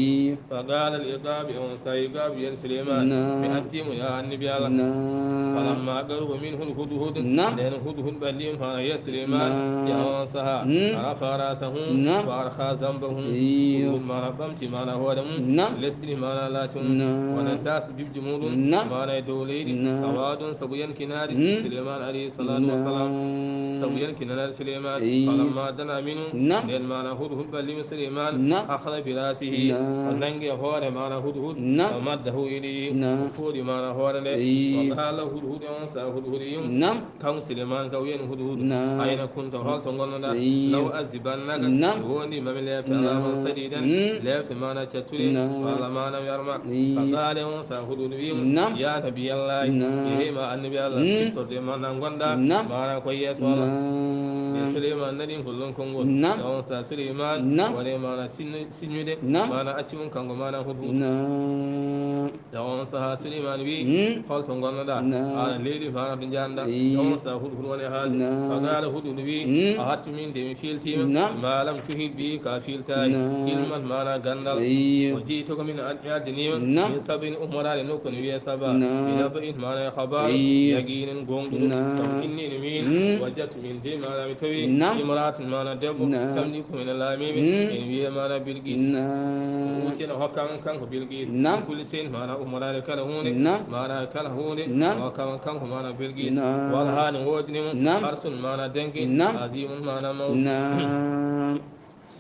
Fa qala al iqab, e on sa iqab yen suleiman, mi attimo ya annabi allah. Falamma qaruba minhu al hudhud, nden hudhud ɓalli mana ya suleiman, ya on saha, rafa rasahu wa arkha zambahu. Hudhud mana ɓamti mana hoore mum, lesɗini mana laasi mum. Wonen tas jibji muɗum. Maana e dow leydi. Naam. Awa ɗum sabu yankinaade. Mm. Suleymaan alayhi salaatu wa salaam. Naam. Sabu yankinaade Suleymaan. Eyi. Falamma dana minhu. Naam. Nden maana hudhud ɓallimo Suleymaan. Naam. Akhadha bi ra'sihi. Naam. O nangi e hoore maana hudhud. Naam. Wa maddahu ilayhi. Naam. O fooɗi maana hoore nde. Eyi. Wa qala hudhud, on sa hudhud yum. Naam. Kan Suleymaan ka wiyen hudhud. Naam. Ayna kunta, holto ngonnoɗa? Eyi. Law azibannaka. Naam. Woni mami lefta. Naam. Azaban sadidan. Mm. Lefte maana cattude. Naam. Walla maana yarma. Eyi. Fa qala, on sa hudhud wiimo. Naam. Ya nabiyallahi. Naam. Yehi ma annabi Allah. Mm. Siftorde maana ngonɗa. Naam. Maana ko yeeso Allah. Naam. E Suleymaan nani hollon konngol. Naam. E on sa Suleymaan. Naam. Woni maana sinnu-, siññude. Naam. Maana acci mum kanko maana hudhud. Naam. E on saha Suleymaan wi, Mm. holto ngonnoɗa? Naam. Aɗa leydi fana to njanɗa. Eyi. E on saha hudhud woni haalde. Naam. Fa qala hudhud wi, Mm. ahattu min de mi filtima. Naam. Ma lam tuhit bi ka filtayi. Naam. Ilman maana gandal. Eyi. O jiituka min ad-, mi addinima. Naam. Min sabin ummoraade nokku ne wiye Saba. Naam. Mi nabba in maana e khabar. Eyi. Yaqinin gonɗuɗo. Naam. Sabu inni ne min. Mm. Wajjat min de maana mi tawi. Naam. Imra'atan maana debbo. Naam. Tamliku min laamiɓe. Mm. En wiye maana Bilqis. Naam. Uti no hokkan kanko Bilqis. Naam. Kulli shay'in maana ummoraade kala huunde. Naam. Maana kala huunde. Naam. Hokkan kanko maana Bilqis. Naam. Wala haani woodini mo. Naam. Arsun maana danki. Naam. Azimun maana mawɗo. Naam.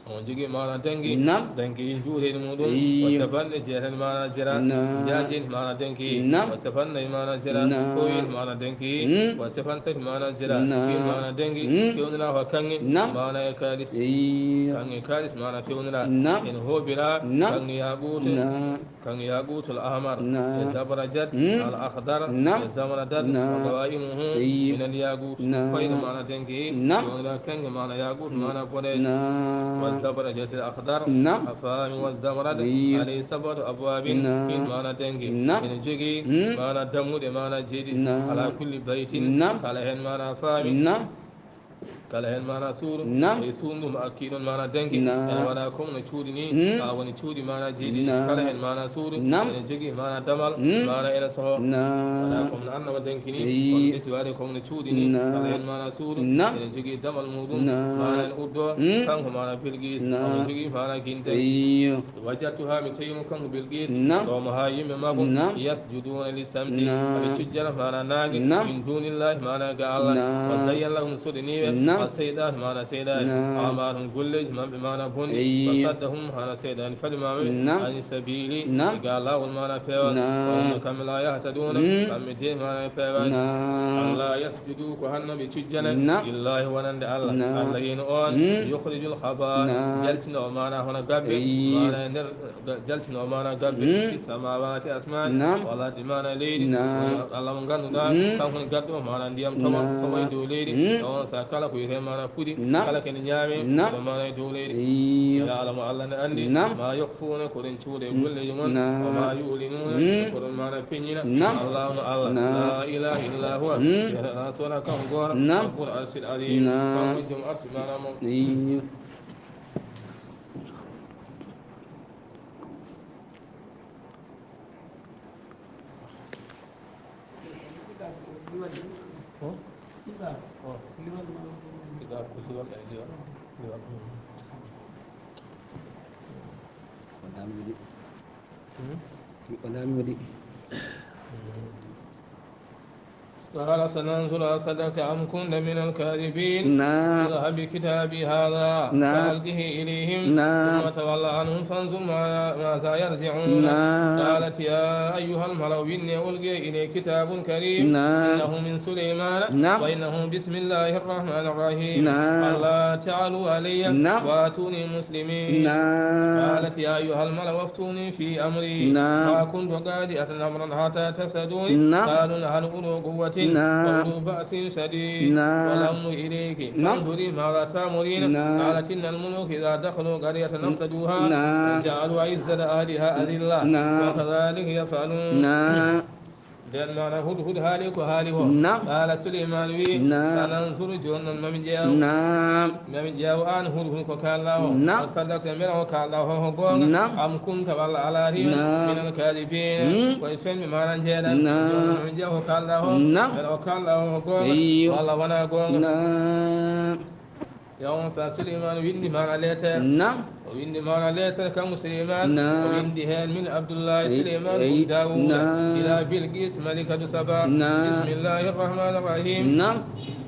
On jogii maana danki. Naam. Danki juureeɗi muɗum. Iyo. O capanɗe jeetati maana jira. Naam. Jaajin maana danki. Naam. O capanɗe maana jira. Naam. Koyin maana danki. Mm. O capanɗe maana jira. Naam. Kin maana danki. Mm. Fewnira ko kangi. Naam. Maana e kalis. Iyo. Kangi kalis maana fewnira. Naam. En hobira. Naam. Kangi yaqutu. Naam. Kangi yaqutul ahmar. Naam. E zabarajat. Mm. Al akhdar. Naam. E zamaradat. Naam. Wa qawaimuhu. Iyo. Minal yaqut. Naam. Koyɗe maana danki. Naam. Fewnira kangi maana yaqut. Mm. Maana boɗe. Naam. Wa zabarajat al akhdar. Naam. A faami wa zamarad. Iyo. Alayhi sabatu abwabin. Naam. Kin maana danki. Naam. Ene jogii. Mm. Maana dammuɗe maana jeeɗi. Naam. Ala kulli baytin. Naam. Kala hen maana faami. Naam. Kala hen maana suudu. Naam. E suudu mo akki ɗon maana danki. Naam. Ene waɗa comme no cuuɗi ni. Mm. Haa woni cuuɗi maana jeeɗi. Naam. Kala hen maana suudu. Naam. Ene jogii maana damal. Mm. Maana ene soho. Naam. Waɗa comme no annama danki ni. Eyi. Kono ɓe si waɗi comme no cuuɗi ni. Naam. Kala hen maana suudu. Naam. Ene jogii damal muɗum. Naam. Maana ene uddo. Mm. Kanko maana Bilqis. Naam. Omo jogii maana ginte. Eyi. Wajadtuha, mi tawi mo kanko Bilqis. Naam. Ɗo mo haa yimɓe makko. Naam. Yasjuduna lis-shamsi. Naam. Aɓe cujjana maana naange. Naam. Min dunillahi maana ga Allah. Naam. Wa zayyana lahum, soɗini ɓe. Naam. Wa seyɗan maana seyɗan. Naam. Amalahum, golleeji maɓɓe maana bonɗi. Eyi. Wa saddahum maana seyɗan fadi maɓɓe. Naam. Ani sabili. Naam. Ga laawol maana peewal. Naam. Wa hum kamɓe la yahtaduna. Mm. Kamɓe de maana peewal. Naam. Allah yasjudu, ko hanno ɓe cujjana. Naam. Lillahi wonande Allah. Naam. Allah yen on. Mm. Yukhrijul khaba. Naam. Jaltino maana hono gabbe. Eyi. Maana e nder ga-, jaltino maana gabbe. Mm. Fis samawati, asmani. Naam. Wala di maana leydi. Naam. Woni Allah mo ganduɗa. Mm. Kanko woni gaddo maana ndiyam tama, naam, tama e dow leydi. Mm. On sa kala ko yete maana fuɗi. Naam. Kala kene ñaame. Naam. Ko maana e dow leydi. Eyi. Ya Allah mo Allah ne andi. Naam. Ma yukhfuna, ko ɗen cuuɗe, mm, golleeji mon. Naam. Wa ma yu'linuna, mm, ko ɗon maana peññina. Naam. Allahu Allah. Naam. La ilaha illa huwa. Mm. Wiyata ala sona kanko goora. Naam. Rabbul arshil azim. Naam. Kanko joom arsi maana mo. Iyo. Ko? Ko liwal, ay, liwal. Liwal. O naamnii de. Hmm? O naamnii de. Hmm. قال سننظر أصدقت أم كنت من الكاذبين. Naam. اذهب بكتابي هذا، naam، فألقه إليهم، naam، ثم تول عنهم فانظر ما-، ماذا يرجعون. Naam. قالت يا أيها الملأ، winne ulqiya ilayya kitabun karim. Naam. إنه من سليمان، naam، وإنه بسم الله الرحمن الرحيم. Naam. ألا تعلوا علي، naam، وأتوني مسلمين. Naam. قالت يا أيها الملأ أفتوني في أمري، naam، ما كنت قاضية أمرا حتى تشهدون. Naam. قالوا نحن أولو قوة، naam، وأولو بأس شديد، naam، ولهم إليك، naam، فانظري ماذا تأمرين. Naam. قالت إن الملوك إذا دخلوا قرية، naam، أفسدوها، naam، وجعلوا أعزة أهلها أذلة، naam، وكذلك يفعلون. Naam. Nden maana Hudhud haali ko haali ko. Naam. Qaala Suleymaan wi, naam, sananzuru, jooni noon mami ƴeew. Naam. Mami ƴeew aan Hudhud ko kaalɗaa o. Naam. A sadaqta, mbela ko kaalɗaa o ko goonga. Naam. Am kunta, walla alaa hiɓe, naam, minal kaadibiina, mm, ko e fenɓe maana njeeɗaa. Naam. Jooni noon mami ƴeew ko kaalɗaa o. Naam. Mbela ko kaalɗaa o ko goonga, iyo, walla wonaa goonga. Naam. Yawan sa Suleiman windi mana letter. Nam. O windi mana letter kan Suleiman. Nam. O windi hen min Abdullahi Suleiman bun Dawuda. Nam. Ila Bilqis malikatu Saba. Nam. Bismillahir rahmanir rahim. Nam.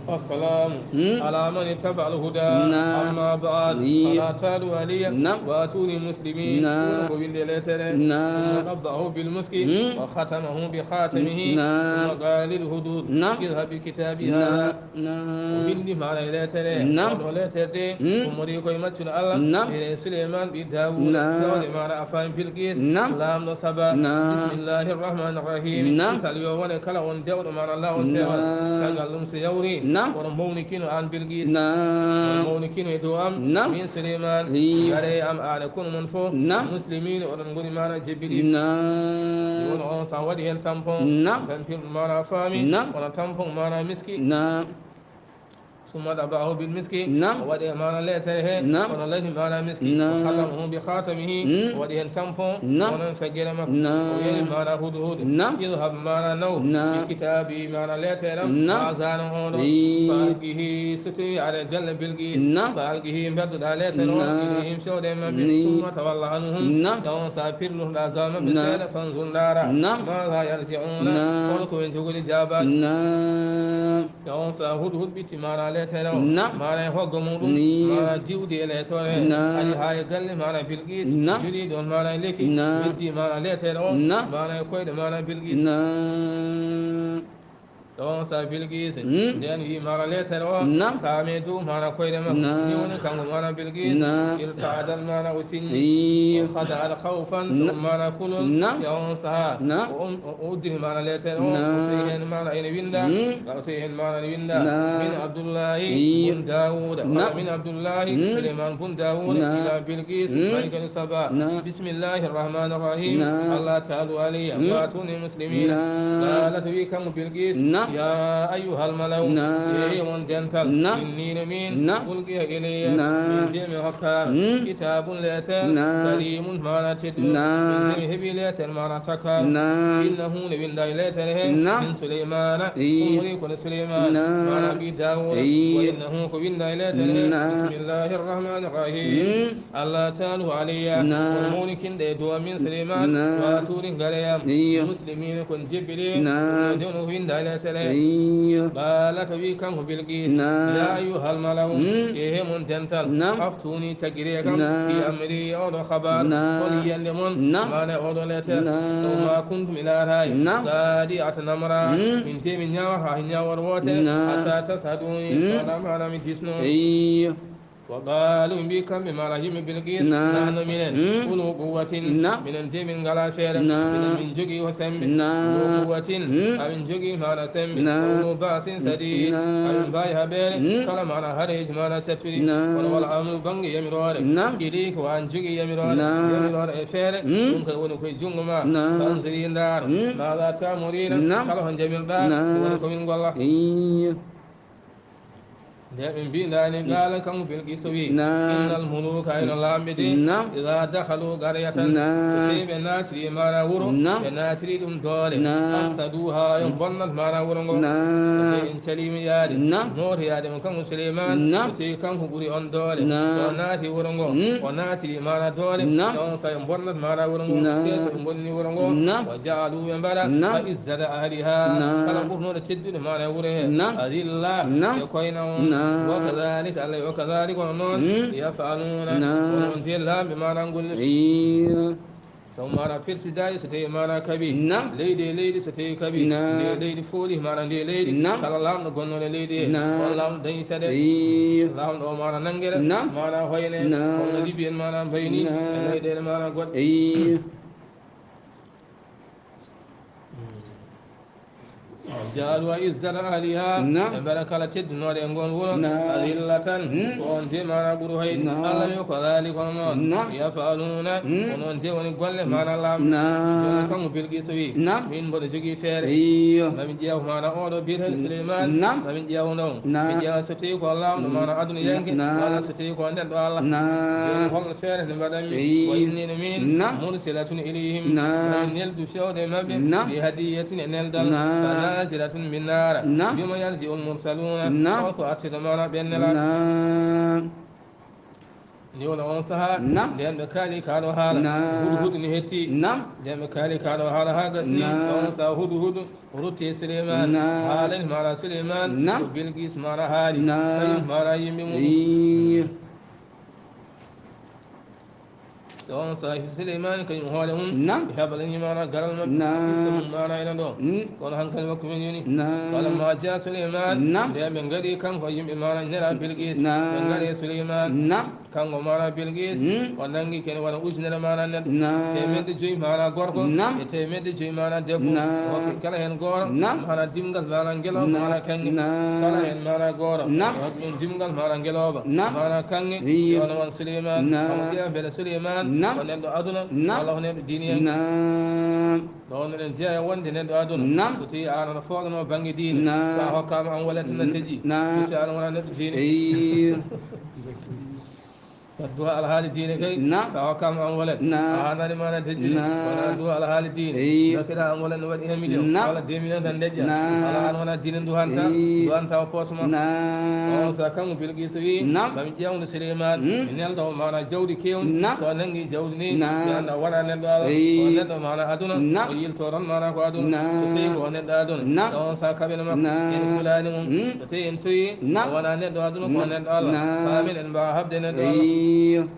Assalamu ala man ittaba al huda. Nam. Amma ba'd. Fala talu alayya. Nam. Wa atuni muslimin. Nam. Ko windi letter. Nam. ثم طبعه بالمسك. وختمه بخاتمه. ثم قال للهدود. اذهب بكتابي هذا. O windi mana e leetere. Oɗo leetere de ummori koye maccuɗo Allah. Ene Suleyman ɓi Dawuda, fewde mana Afan Bilqis, laamɗo Saba. Bismillahi rahmani rahim. Misal yo wone kala on dewɗo mana law on peewal. Caggal ɗum so yawri, oɗo mawnikino an Bilqis. Oɗo mawnikino e dow am min Suleyman. Gare am aɗa kono mon fof. Muslimin oɗon ngoni mana jebbiɗi. Woni on sa waɗi hen tampon. Tampirɗo mana faami. Oɗo tampon mana miski. Summa ɗaɓɓahu bil miski. O waɗi e mana leetere he. Kono lahi mana miski. O hatamahu bi hatamihi. O waɗi hen tampon. Onon feggere makko. O weli mana hudhud. Idhab mana naw. Bi kitabi mana leetere am. Azano oɗo. Fa alqihi, so tawi aɗa galle Bilqis. Fa alqihi, mbeddoɗa leetere o. Ilayhim, fewde e maɓɓe. Summa tawalla anhum. Ɗon sa pirluɗa ga maɓɓe seeɗa, fanzur, ndara. Maha yarji'una. Kono ko ɓe jogori jabade. Yo on sa huɗo huɗɓitti mana leetere o. Mana e hoggo muɗum. Mana diwdi e leetere. Ari ha e galle mana Bilqis. Juli ɗon mana e lekki. Weddi mana leetere o. Mana e koyɗe mana Bilqis. Yo on sa Bilqis. Nden wi mana leetere o. Same dow mana koyɗe makko. Ni woni kanko mana Bilqis. Irta'adan mana o sinni. O khada'at khawfan, so mana kulol. Yo on saha. O, o uddini mana leetere o. O tawi hen mana ene winda. O tawi hen mana ene winda. Min Abdullahi bun Dawuda. Wala min Abdullahi Suleiman bun Dawuda. Ila Bilqis, malikatu Saba. Bismillahi rahmani rahim. Allah ta'alu alayya. Wa atuni muslimin. Qalat, wi kanko Bilqis. Ya ayyuhal mala'u. Yehi mon dental. Inni no min. Ulqiya ilayya. Min de mi hokkama. Kitabun leetere. Karimun mana tedduɗo. Min de mi heɓi leetere mana takka. Innahu, ne winda e leetere he. Min Suleymana. Ɗum woni kono Suleyman. Mana ɓi Dawuda. Wa innahu, ko winda e leetere he. Bismillahi rahmani rahim. Allah ta'alu alayya. On mawnikinɗe e dow min Suleymana. Wa atuni, ngare yam. Muslimina, kon jebbiɗe. Ɗum woni ko winda e leetere he. Qalat, wi kanko Bilqis. Ya ayyuhal mala'u. Yehe mon dental. Aftuni, caggire kam. Fi amri, oɗo habar. Hol yiyande mon. Mana oɗo leetere. Saw ma kuntum, mi laarayi. Qadi, ata namra. Min de mi ñawa ha ñawor wote. Hatta tashhaduni. Sona mana mi disno. Wa qalu, mbi kamɓe mana yimɓe Bilqis, nahnu minen, ulu quwwatin, minen de min ngala feere, minen min jogii o sembe, ulu quwwatin, amin jogii mana sembe, ulu ba'sin sadid, amin mbawi haɓeere, kala mana hareji mana cattuɗi, kono wal amru bangge yamiroore, ilayka, ko an jogii yamiroore, yamiroore e feere, ɗum kay woni koye junngo ma, fanzuri, ndaar, maza ta'murina, kala ko jamirɗa, woni ko min golla. Nde ɓe mbiɗani, qala, kanko Bilqis wi, innal muluka, ino laamɓe de, iza dakhalu qaryatan, so tawi ɓe naatiri mana wuro, ɓe naatiri ɗum doole, afsaduha, yo bonnat mana wuro ngo. So tawi en calima yaade, nootoyaade mo kanko Suleyman, so tawi kanko ɓuri on doole, so o naati wuro ngo, o naatiri mana doole, on sa yo bonnat mana wuro ngo, te so ɓe bonni wuro ngo, wa ja'alu, ɓe mbaɗa, a'izzata ahliha, kala ɓurnoɗo teddude mana e wuro he, adilla, ɓe koyna on. Wa kadhalika, Allah, wa kadhalika, kono noon, yaf'aluna, kono on de laamɓe mana golle. Sabu mana persidaji so tawi mana kaɓi, leydi e leydi so tawi kaɓi, nde leydi fooli mana nde leydi, kala laamɗo gonnoɗo e leydi he, on laamɗo dañi saɗe, laamɗo o mana nanngere, mana hoyne, kono Libi en mana mbayni, e leyɗele mana goɗɗe. Ja'alu a'izzata ahliha, ɓe mbaɗa kala teddunooɗo e ngon wuro, adillatan, ko on de mana ɓuri hoyde. Allah wi, ko dhalika, kono noon, yaf'aluna, ko noon de woni golle mana laamɗo. Jooni kanko Bilqis wi, min mboɗo jogii feere. Mami ƴeew mana oɗo biyeteeɗo Suleyman, mami ƴeew ɗon. Mi ƴeewa so tawi ko laamɗo mana aduna yanke, walla so tawi ko neɗɗo Allah. Jooni holno feere nde mbaɗanmi? Wa inni, no min, mursilatun ilayhim, mi neldu fewde e maɓɓe, bi hadiyatin, e neldal, fa Min naara. Naam. Bima yarji'ul mursaluuna. Naam. Ko artirta maana ɓen nelaaɓe. Naam. Ni wona on saha. Naam. Nden ɓe kaali kaɗo haala. Naam. Hudu hudu ni hetti. Naam. Nden ɓe kaali kaɗo haala ha gasi. Naam. On saha hudu hudu rutti e Suleyman. Naam. Haalani maana Suleyman. Naam. Ko Bilqis maana haali. Naam. Tawi maana yimɓe mum. Ii. Ɗon sahi Suleymaani kañum hoore mum. Naam. Ɓe haɓalani maana garal maɓɓe. Naam. Isa mum maana ina ɗo. Mm. Kono hankali makko men yoni. Naam. Falamma jaa Suleyman. Naam. Nde ɓe ngari kanko yimɓe maana nela Bilqis. Naam. Ɓe ngari Suleyman. Naam. Kanko maana Bilqis. Mm. O nangi kene wona ujunere maana neɗɗo. Naam. Teemedde joyi maana gorko. Naam. E teemedde joyi maana debbo. Naam. O hokki kala heen gooro. Naam. Maana dimgal maana ngelooba. Naam. Maana kanŋe. Naam. Kala heen maana gooro. Naam. O hokki ɗum dimgal maana ngelooba. Naam. Maana kanŋe. Iyo. Yo no won Suleyman. Naam. Omo ƴeewa mbele Suleyman. Naam. Ko neɗɗo aduna. Naam. Walla ko neɗɗo diiniyanke. Naam. Ɗo wonno ɗen jeeya wonde neɗɗo aduna. Naam. So tawi aan aɗa fooɗano bannge diine. Naam. So a hokkaama an wallet na deƴƴi. Naam. So tawi aan wona neɗɗo diine. Iyo. Sa duwa alhaali diine kay. Naam. Sa hokkaama an wallet. Naam. A haanani maana deƴƴude. Naam. Wona duwa alhaali diine. Iyo. Dokkeɗa an wallet no waɗi un million. Naam. Walla deux millions tan deƴƴa. Naam. Ala aan wona diine duwanta. Iyo. Duwanta o poos ma. Naam. On sa kanko Bilqisu wi. Naam. Mami ƴeewde Suleyman. Mm. Mi nelda o maana jawdi kewndi. Naam. So o nangi jawdi ni. Naam. Mi annda wona neɗɗo ala. Iyo. O neɗɗo maana aduna. Naam. O yilto tan maana ko aduna. Naam. So tawi ko o neɗɗo aduna. Naam. On sa kaɓene makko. Naam. En kulaani mum. Mm. So tawi en toyi. Naam. O wona neɗɗo aduna ko neɗɗo Allah. Naam. Faamen en mbaawa haɓde neɗɗo Allah. Iyo.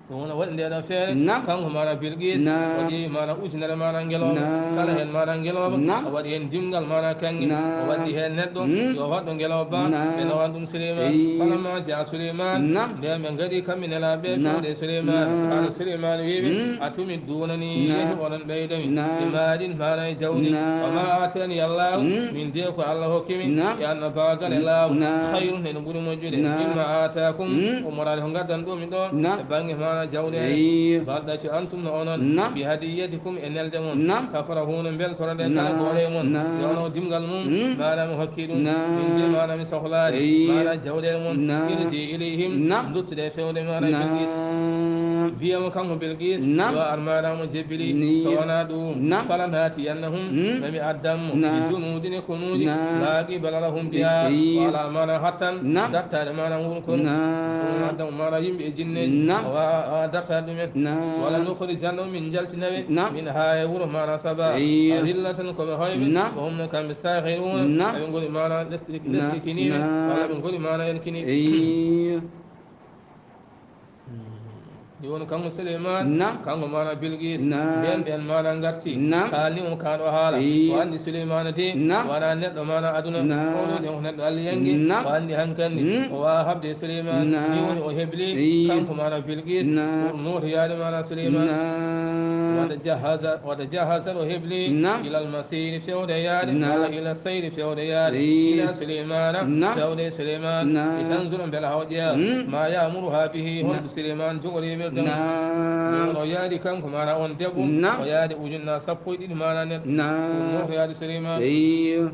Ɗum wona waɗi nde ɗo feere. Naam. Kanko maana Bilqis. Naam. O ƴeewi maana ujunere maana ngelooba. Naam. Kala heen maana ngelooba. Naam. O waɗi heen dimngal maana kanŋe. Naam. O waɗi heen neɗɗo. Mm. Yo waɗɗo ngelooba ba. Naam. Ɓe nawan ɗum Suleyman. Eyi. Falamma jaa Suleyman. Naam. Nde ɓe ngari kamɓe nelaaɓe. Naam. Fewde Suleyman. Naam. Haala Suleyman wiiɓe. Mm. A tumi Duunani. Naam. Yehi onon ɓeydami. Naam. E maadin maana e jawdi. Naam. Wa ma aatani Allahu. Mm. Min de ko Allah hokki mi. Naam. E annabaagal e laamu. Naam. Khayrun ene ɓuri moƴƴude. Naam. Mimma aataakum. Mm. Ummoraade ko ngaddan ɗo mi ɗo. Naam. E bannge maana jawɗeele. Eyi. Bal ɗaccu antum no onon. Naam. Bi hadiyatikum e nelde mon. Naam. Tafrahuuna mbeltoroɗen kala gooto e mon. Naam. Yo no dimgal mum. Mm. Maana mi hokki ɗum. Naam. Min de maana mi sohlaade. Eyi. Maana jawɗeele mon. Naam. Irji ilayhim. Naam. Duttude fewde maana Bilqis. Naam. Mbiyamo kanko Bilqis. Naam. Yo ar maana mo jebbili. Ni. So wonaa ɗum. Naam. Fala naatiyannahum. Mm. Mami addan mo. Naam. Bi junudin e konuuji. Naam. La qibala lahum biha. Eyi. Wala maana hattan. Naam. Dartaade maana nguun kon. Naam. Ɗum addan mo maana yimɓe e jinneeji. Naam. Awa, awa dartaade ɗumen. Naam. Wala nukhrijannahum min jaltinaɓe. Naam. Min haa e wuro maana Saba. Eyi. Adillatan ko ɓe hoyɓe. Naam. Ko homno kamɓe saahiruuna. Naam. Eɓe ngoni maana lesti-, lestikiniiɓe. Naam. Wala ɓe ngoni maana yalkiniiɓe. Eyi. Ɗi woni kanko Suleyman. Naam. Kanko maana Bilqis. Naam. Ɓen, ɓen maana ngarti. Naam. Kaalni mo kaɗo haala. Eyi. O anndi Suleyman de. Naam. Wona neɗɗo maana aduna. Naam. Oɗo de ko neɗɗo Allah yangi. Naam. O anndi hankandi. Mm. O waawa haɓde Suleyman. Naam. Ni woni o hebli. Eyi. Kanko maana Bilqis. Naam. Pour nootoyaade maana Suleyman. Naam. Wata jahaza, wata jahaza o hebli. Naam. Ilal masiri fewde yaade. Naam. Wala ila sayri fewde yaade. Eyi. Ila Suleyman. Naam. Fewde Suleyman. Naam. Li tanzura mbela haw ƴeewa. Mm. Ma ya'muruha bihi. Naam. Holko Suleyman jogori weltan. Naam. Ɗum o yaadi kanko maana on debbo. Naam. O yaadi ujunna sappo e ɗiɗi maana neɗɗo. Naam. Ɗum o yaadi Suleyman. Eyi.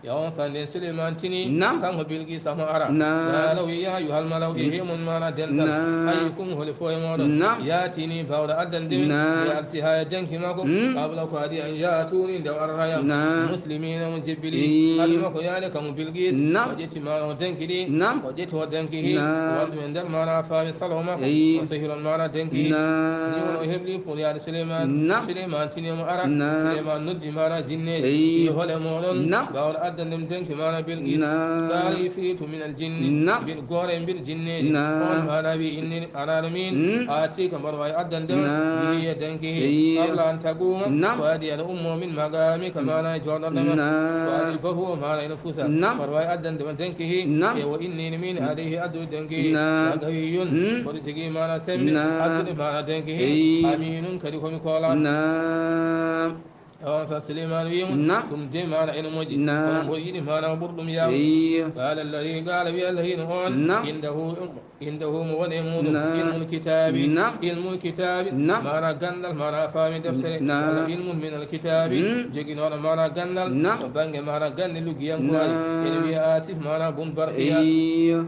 Yo on sande Suleyman tini. Naam. Kanko Bilqisa mo ara. Naam. Qaala wi ya ayyuhal mala'u. Mm. E himon maana dental. Naam. Ayyukum holi foye moɗon. Naam. Yaatini bawɗo addande min. Naam. Bi arsiha e danki makko. Mm. Qabla ko adi an yaatuni nde o arata yam. Naam. Muslimina mo jebbili. Mm. Adi makko yaade kanko Bilqis. Naam. O ƴetti maana o danki ɗi. Naam. O ƴetti o danki hi. Naam. O waɗi ɗum e nder maana faami salo makko. Eyi. O sehilon maana danki hi. Naam. Ni woni o hebli pour yaade Suleyman. Naam. Suleyman tini mo ara. Naam. Suleyman noddi maana jinneeji. Eyi. Yo hole moɗon. Naam. Bawɗo addande mi danki maana Bilqis. Naam. Qaala ifritu min al jinni. Naam. Mbiɗo goore mbiɗo jinneeji. Naam. On maana wi inni Anano min, mm, a tika mboɗo wawi addande ma, naam, wiye danki hi. Eyi. Qabla an taquma, naam, ko adi aɗa ummo min maqamika, mm, maana e joɗorɗe ma. Naam. Ko adi bahu o maana ene fusa. Naam. Mboɗo wawi addande ma danki hi. Naam. E wo inni min, mm, alayhi addu danki hi. Naam. Laqawiyun, mm, mboɗo jogii maana sembe, naam, addude maana danki hi. Eyi. Aminun kadi komi kola. Naam. On sa Suleyman wi mo, naam, ɗum de maana ene moƴƴi. Naam. Kono mboɗo yiɗi maana o ɓuri ɗum yaawde. Eyi. Qaala alladhi, qaala wi alladhi no on. Naam. Indahu, indahu mo woni e muɗum. Naam. Ilmul kitaabi. Naam. Ilmul kitaabi. Naam. Maana gandal, maana faami deftere. Naam. Wala ilmun min al kitaabi. Mm. Joginooɗo maana gandal. Naam. To bannge maana gande luggiyankooje. Naam. Ene wiya Asif maana bun Barkiya. Eyi.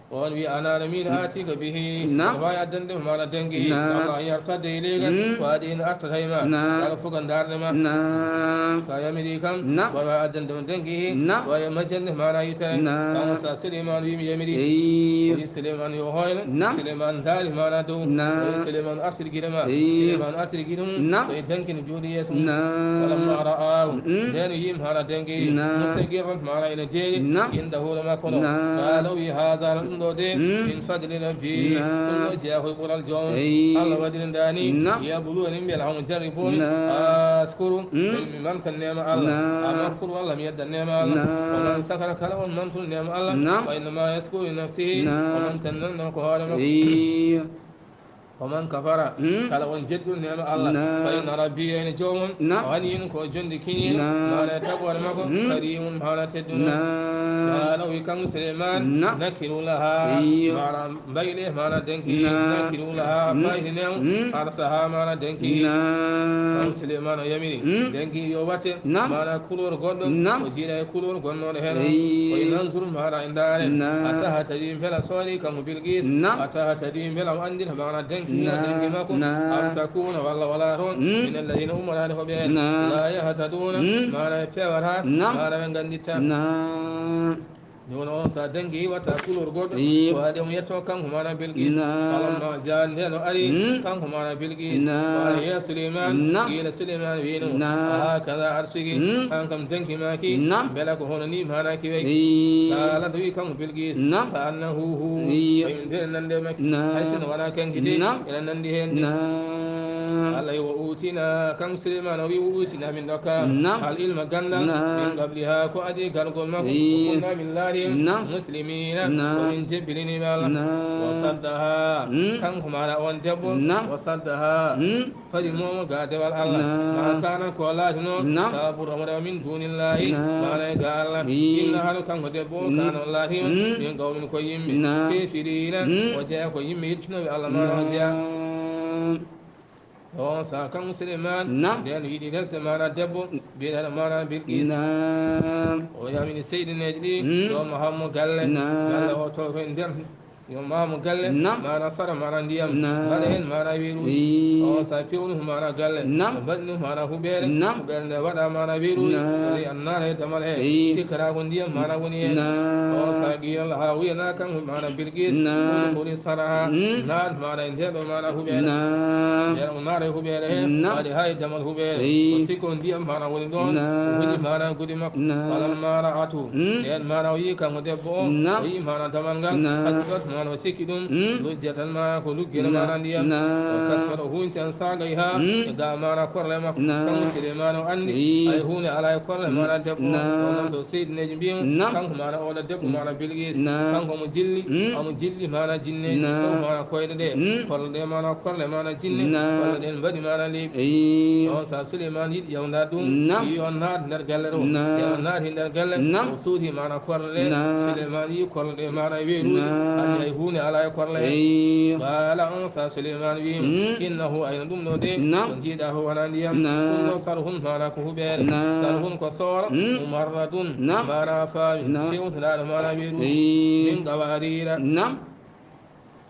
On wi anana min atika bihi. Naam. Ko wawi addande mo mana denki. Naam. Amma yartadde ilayka. Mm. Ko adi en artat hay ma. Naam. Kala fof ko darde ma. Naam. Sa yamiri kam. Naam. Wawi addande mo denki. Naam. Wawi majjande mana yitere. Naam. Kama sa Suleiman wi mi yamiri. Eyi. Wi Suleiman yo hoyno. Naam. Suleiman daari mana dow. Naam. Wi Suleiman artir gide ma. Eyi. Suleiman artir gide mum. Naam. Ko e denki no jooɗi yeeso mum. Naam. Falamma ra'ahu. Mm. Nden yim mana denki. Naam. Mustaqirran mana ina deeƴi. Naam. Inda hoore makko no. Naam. Qala wi hada no ɗum ɗo de. Mm. Min fadli rabbi. Naam. Ɗum ɗo jeyaa ko e ɓural joom. Eyi. Allah waɗiri ndani. Naam. Yabluwani mbela homo jarriboomi. Naam. Askuru. Mm. Mbela mi mantan neema Allah. Naam. Am akfuru walla mi yedda neema Allah. Naam. Wa man sakara kala on mantuɗo neema Allah. Naam. Fa innama yaskuru li nafsihi. Naam. O mantan nan ɗon ko hoore makko. Eyi. Wa man kafara. Mm. Kala on jedduɗo neema Allah. Naam. Fa inna rabbi ene joomum. Naam. Ganiyun ko jonde kiñiiɗo. Naam. Mana tagoore makko. Mm. Karimun mana tedduɗo. Naam. Qala wi kanko Suleiman. Naam. Nakiru laha. Iyo. Mana mbayle mana denki. Naam. Nakiru laha. Mm. Mbaylinemo. Mm. Arsaha mana denki. Naam. Kanko Suleiman o yamiri. Mm. Denki yo watte. Naam. Mana couleur goɗɗo. Naam. O jiiɗa e couleur gonnoɗo hen. Eyi. Ko e nansur mana e ndaare. Naam. Hatta hatadi mbela soori kanko Bilqis. Naam. Hatta hatadi mbela o anndita mana denki. Naam. Denki makko. Naam. Am takuna walla wala toon. Mm. Min alladina ummanani ko ɓeen. Naam. La yahtaduna. Mm. Mana ɓe pewata. Naam. Mana ɓe ngannditta. Naam. Ni wona on sa denki watta couleur goɗɗo. Iyo. Ko waɗi omo yetto kanko mana Bilqis. Naam. Falamma jaa nden o ari. Mm. Kanko mana Bilqis. Naam. Qala ya Suleiman. Naam. Qila Suleiman wino. Naam. Ahakada arsiki. Mm. An kam denki maki. Naam. Mbela ko hono ni mana ki wayi. Iyo. Qala wi kanko Bilqis. Naam. Ka annahu hu. Iyo. Ɓe mbela nande makki. Naam. Hay sino wona kanki de. Naam. Ina nandi hen de. Naam. Allah wi wa utina kanko Suleiman o wi wa utina min ɗokka. Naam. Al ilma gandal. Naam. Min qabliha ko adi gargol makko. Iyo. Kunna min laari. Naam. Muslimina. Naam. Ko min jebbilini ɓe Allah. Naam. Wa saddaha. Mm. Kanko mana on debbo. Naam. Wa saddaha. Mm. Fadi momo ga dewal Allah. Naam. Ma kana ko laatino. Naam. Tabudu amra min dunillahi. Naam. Mana ga Allah. Mm. Inna hano kanko debbo. Mm. Kana on laatino. Mm. Min qawmin ko yimɓe. Naam. Kafirina. Mm. O jeya ko yimɓe yettunoɓe Allah mana o jeya. Naam. On sa kanko Suleiman. Naam. Nden yiɗi resde mana debbo. Mbiyeteeɗo mana Bilqis. Naam. O yamini seydineeji ɗi. Mm. Yo mo hammo galle. Naam. Galle o to ko e nder. Yo mamo galle. Naam. Mana sara mana ndiyam. Naam. Mbaɗa hen mana weruuji. Ii. O sa pewnu mana galle. Naam. Mbaɗni mana huɓeere. Naam. Huɓeere nde waɗa mana weruuji. Naam. So tawi an naara e damal he. Ii. Sikkata ko ndiyam mana woni hen. Naam. O sa qila laha wiyana kam mana Bilqis. Naam. Udkhuli sarha. Mm. Naat mana e nde ɗo mana huɓeere. Naam. Nden o naara e huɓeere he. Naam. Waɗi ha e damal huɓeere. Ii. O sikko ndiyam mana woni ɗon. Naam. O huji mana gude makko. Naam. Falamma ra'atu. Mm. Nden mana o yi kanko debbo o. Naam. O yi mana damal ngal. Naam. Hasibat mana o sikki ɗum. Mm. Lujjatan mana ko luggere. Naam. Mana ndiyam. Naam. O kasfat o huncan sagay ha. Mm. E ga mana korle makko. Naam. Kanko Suleymanu o andi. Ii. Ay hunde ala e korle. Naam. Mana debbo o. Naam. O noon to seydineeji mbiya. Naam. Kanko mana oɗo debbo. Mm. Mana Bilqis. Naam. Kanko omo jilli. Mm. Omo jilli mana jinneeji. Naam. Fof mana koyɗe ɗe. Mm. Korle ɗe mana korle mana jinne. Naam. Korle ɗen mbaɗi mana leeɓi. Ii. On sa Suleymanu yiɗi yawnade ɗum. Naam. Yi on naati nder galle ɗo. Naam. Yi on naati nder galle. Naam. O suuti mana korle ɗe. Naam. Suleymanu yi korle ɗe mana weeruuji. Naam. Andi hay hunde ala e korle he. Ii. Qala on sa Suleymanu wi. Mm. Innahu ayna ɗum ɗo de. Naam. Ko jiiɗa ko wona ndiyam. Naam. Ɗum ɗo sarhun mana ko huɓeere. Naam. Sarhun ko soora. Mm. Mumarradun. Naam. Mana faami. Naam. Fewtanaɗo mana weeruuji. Ii. Min qawarira. Naam.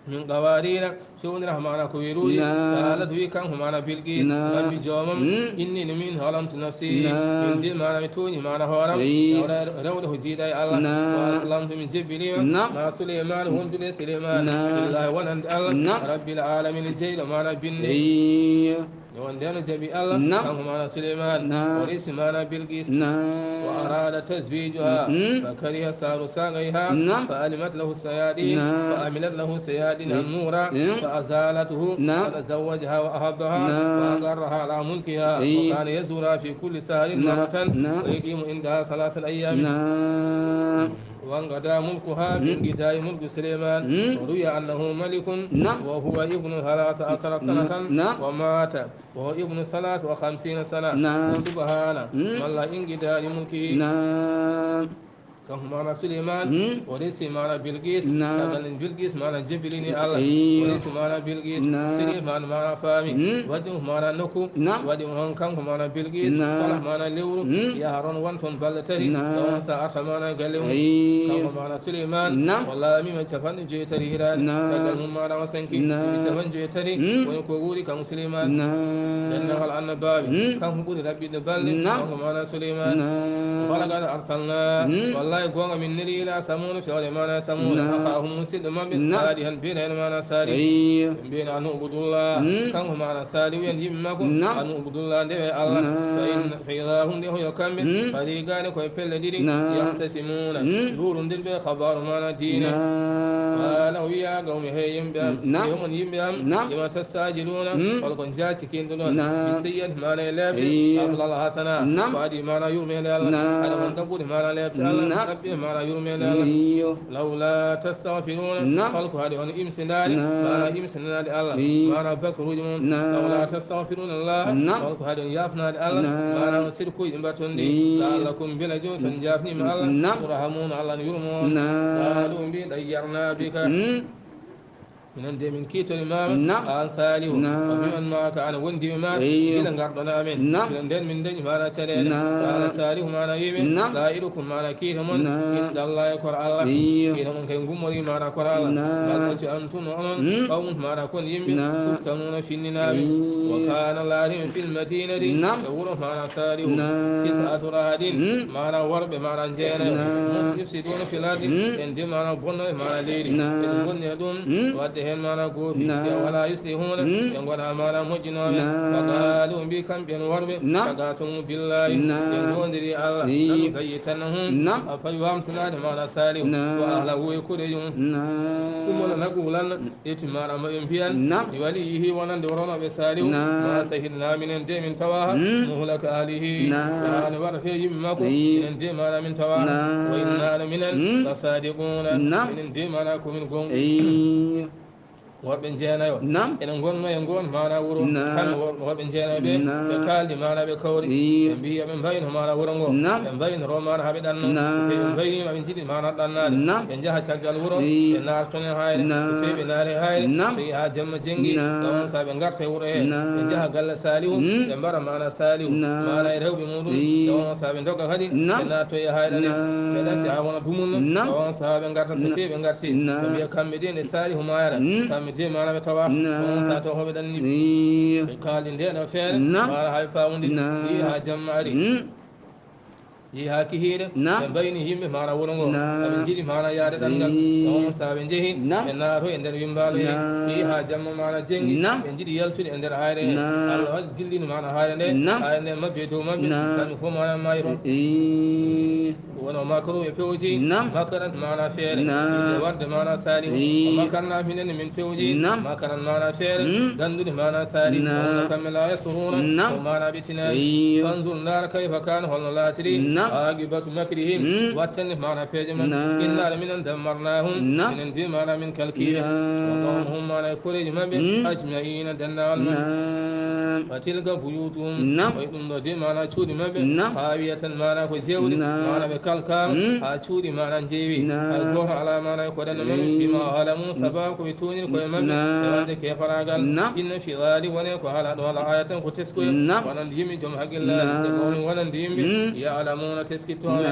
Min qawarira, fewnira mana ko weruuji. Naam. Qalat wi kanko mana Bilqis. Naam. Rabbi joomam. Mm. Inni no min zalamtu nafsi. Naam. Min de mana mi tooñi mana hooram. Ii. Rewde, rewde ko jiiɗa e Allah. Naam. Wa aslamtu mi jebbilima. Naam. Ma Suleymanu wondude Suleymanu. Naam. Lillahi wonande Allah. Naam. Rabbil alamin jeyɗo mana binde. Ii. Nde won nden o jaɓi Allah. Naam. Kanko mana Suleymanu. Naam. O resi mana Bilqis. Naam. Wa arada tazwijuha. Mm. Fa kariha sahru sagayha. Naam. Fa alimat lahu sayadin. Naam. Fa amilat lahu sayadin. Mm. Annura. Mm. Fa azalatuhu. Naam. Fa tazawwajaha wa ahabbaha. Naam. Wa aqarraha ala mulkiha. Ii. Wa kana yazura fi kulli sahrin. Naam. Marratan. Naam. Wa yuqimu indaha salasata ayyamin. Naam. Wangada mulkuha. Mm. Min gidai mulku Suleymanu. Mm. Ruya annahu malikun. Naam. Wa huwa ibnu thalatha ashara. Naam. Sanatan. Naam. Wa mata. Wa huwa ibnu thalatha wa khamsina sana. Naam. Subhana. Mm. Malla inqida'i mulkihi. Naam. Kanko maana Suleymaan, o resi maana Bilqis, tagal en Bilqis maana jebbilini Allah. O resi maana Bilqis, Suleymaan maana faami, waɗi ɗum maana nokku, waɗi ɗum on kanko maana Bilqis, kala maana lewru, yaha ron won toon balɗe tati, ɗo on sa arta maana galle mum. Kanko maana Suleymaan, o laamima capanɗe joyi tati hiraani, tagal mum maana o sanki, duuɓi capanɗe joyi tati, woni ko wuuri kanko Suleymaan. Denndaangal annabaaɓe, kanko ɓuri raɓɓiɗde balɗe, kanko maana Suleymaan. ولقد أرسلنا، wallahi goonga min neli ila Samuuda, fewre maana Samuuda, أخاهم musidɗo maɓɓe, صالحا biyeteeɗo maana Saalihu. Ɓe mbiyen, أن اعبدوا الله, kanko maana Saalihu en yimɓe makko, أن اعبدوا الله, ndewe Allah. فإن، فإذا هم, nde hoyo kamɓe, فريقان, koye pelle ɗiɗi, يختصمون, luurondirɓe khabaaru maana diine. قال, o wiya, قوم, he yimɓe am, he mon yimɓe am, لم تستعجلون, holko njaaci kinɗo ɗon, بالسيئة, maana e leeɓte, قبل الحسنة, ko adii maana yurmeende Allah, haɗa on ɗaɓɓude maana leeɓte Allah, ɗaɓɓe maana yurmeende Allah. لولا تستغفرون, holko haɗi on imsindaade maana imsindaade Allah, maana bakkaruuji mon. لولا تستغفرون الله, holko haɗi on yaafnaade Allah, maana on sirkuuji mbatton ɗi, لعلكم, mbela jooni so on jaafniima Allah, ترحمون, Allah ne yurmo on. قالوا, mbi, طيرنا بك, minen de min kiitori maama, aan Saalihu, وبمن معك, ana wondiiɓe maa, gila ngarɗon e amen. Gila nden min dañi maana caɗeele. قال Saalihu maana wiɓe, طائركم, maana kiita mon, عند الله, ko e Allah. Kiita mon kay gummori maana ko e Allah. بل, kono, أنتم, onon, قوم, maana kon yimɓe, تفتنون, finninaaɓe. وكان, laarima, في المدينة, e wuro maana Saalihu, تسعة رهط, maana worɓe maana jeenayo, مفسدون في الأرض, en de maana bonno e maana leydi, ɓe ngonni e ɗum, waɗde heen maana goofi, ولا يصلحون, ɓe ngonaa maana moƴƴinooɓe. فقالوا, mbi kamɓe en worɓe, تقاسموا بالله, ɓe ngoondiri Allah, لنبيتنه, a fawi wamtanaade maana Saalihu, وأهله, e koreeji mum. ثم لنقولن, ƴetti maana maɓɓe mbiyan, لوليه, wonande woronooɓe Saalihu, ما شهدنا, minen de min tawaa, مهلك أهله, sahaa nde waɗata e yimɓe makko, minen de maana min tawaa. وإنا, minen, لصادقون, minen de maana ko min goonɗinɓe. Worɓe jeenayo ene ngonno e ngoon maana wuro, kamɓe wor-, worɓe jeenayo ɓe, ɓe kaaldi maana ɓe kawri, ɓe mbi, eɓe mbayno maana wuro ngo, ɓe mbayno ro maana haa ɓe ɗanno, so tawi ɓe mbayniima ɓe njiɗi maana ɗannaade, ɓe njaha caggal wuro, ɓe naartone haayre, so tawi ɓe naari haayre, so yaha jamma jenngi, ɗo on saha ɓe ngarta e wuro he, ɓe njaha galle Saalihu, ɓe mbara maana Saalihu, maana e rewɓe muɗum, ɗo on saha ɓe ndogga kadi, ɓe naatto e haayre nde, ɓe ɗacca haa wona dumunna, ɗo on saha ɓe ngarta, so tawi ɓe ngarti, ɓe mbiya kamɓe de nde Saalihu maayata, kamɓe de maana ɓe tawa, ɗo on saha taw hoɓe ɗanni, ɓe kaaldi nde ɗo feere, maana haa ɓe faamondiri, haa jamma ari. Yehi haa kihiiɗe, ɓe mbayni yimɓe maana wuro ngo. Aɓe njiɗi maana yaade ɗanngal. Ɗo on saha ɓe njehi, ɓe naato e nder wimbaalo he. Yehi haa jamma maana jenngi, ɓe njiɗi yaltude e nder haayre he. Allah waɗi dillini maana haayre nde, haayre nde mabbi e dow maɓɓe, kamɓe fof maana maayi toon. Woni o makaru ɓe pewji, makaran maana feere. Ɓe warde maana Saalihu. O makarna minen min pewji, makaran maana feere. Danndude maana Saalihu. Wonno kamɓe la yasruuna, ko maana ɓe tinaani. Fanzur, ndaara, kayfa kaana, holno laatiri, aaqibatu makrihim, wattande maana peeje maɓɓe. Inna, minen, dammarnaahum, minen de maana min kalkiiɓe. Wa qawmahum, maana e koreeji maɓɓe, ajma'iina, denndaangal maɓɓe. Fa tilka buyuutuhum, ko e ɗum ɗo de maana cuuɗi maɓɓe, haawiyatan, maana ko jeewɗi, maana ɓe kalkaama, haa cuuɗi maana njeewi. Hay gooto alaa maana e ko ɗanno maɓɓe, bimaa zalamu, sabaabu ko ɓe tooñiri koye maɓɓe, e waɗde keefaraagal. Inna fii zaalika, woni ko haala ɗo, la aayatan, ko teskoyel, wonande yimɓe joom haqqillaaji, e ko woni wonande yimɓe ya'lamuuna, teskittooɓe.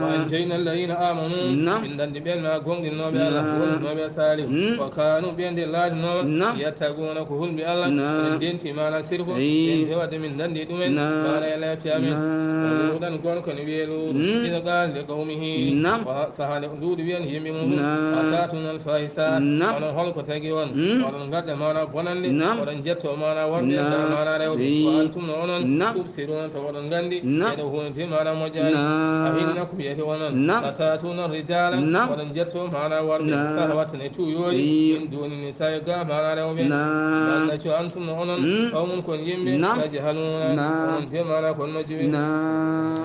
Wa anjaynaa llaziina aamanuu, min danndi ɓeen ma goonɗinooɓe Allah, goonɗinooɓe Saalihu. Wa kaanuu, ɓeen de laatinooɓe, yattaquuna, ko hulɓe Allah, ene ndenti maana sirku, ɓeen de waɗde min danndi ɗumen, maana e leefte amen. Wa Luuɗan, gorko ne wiyee Luuɗu, idh qaala li qawmihi, ko sahaa nde Luuɗu wiyan yimɓe muɗum, ata'tuuna al-faahishaat, onon holko tagi on, oɗon ngadda maana bonannde, oɗon njetto maana worɓe, ndaa maana rewɓe, wa antum, no onon, tubsiruuna, tawa oɗon nganndi, eɗo huunde maana moƴƴaani. Ahinnakum, yete onon, ata'tuuna rijaala, oɗon njetto maana worɓe, shahwatan, e tuuyooji, min duuni nisaa'i, ga maana rewɓe. Bal, ɗaccu, antum, no onon, qawmun, ko on yimɓe, tajhaluuna, onon de maana ko on majjuɓe.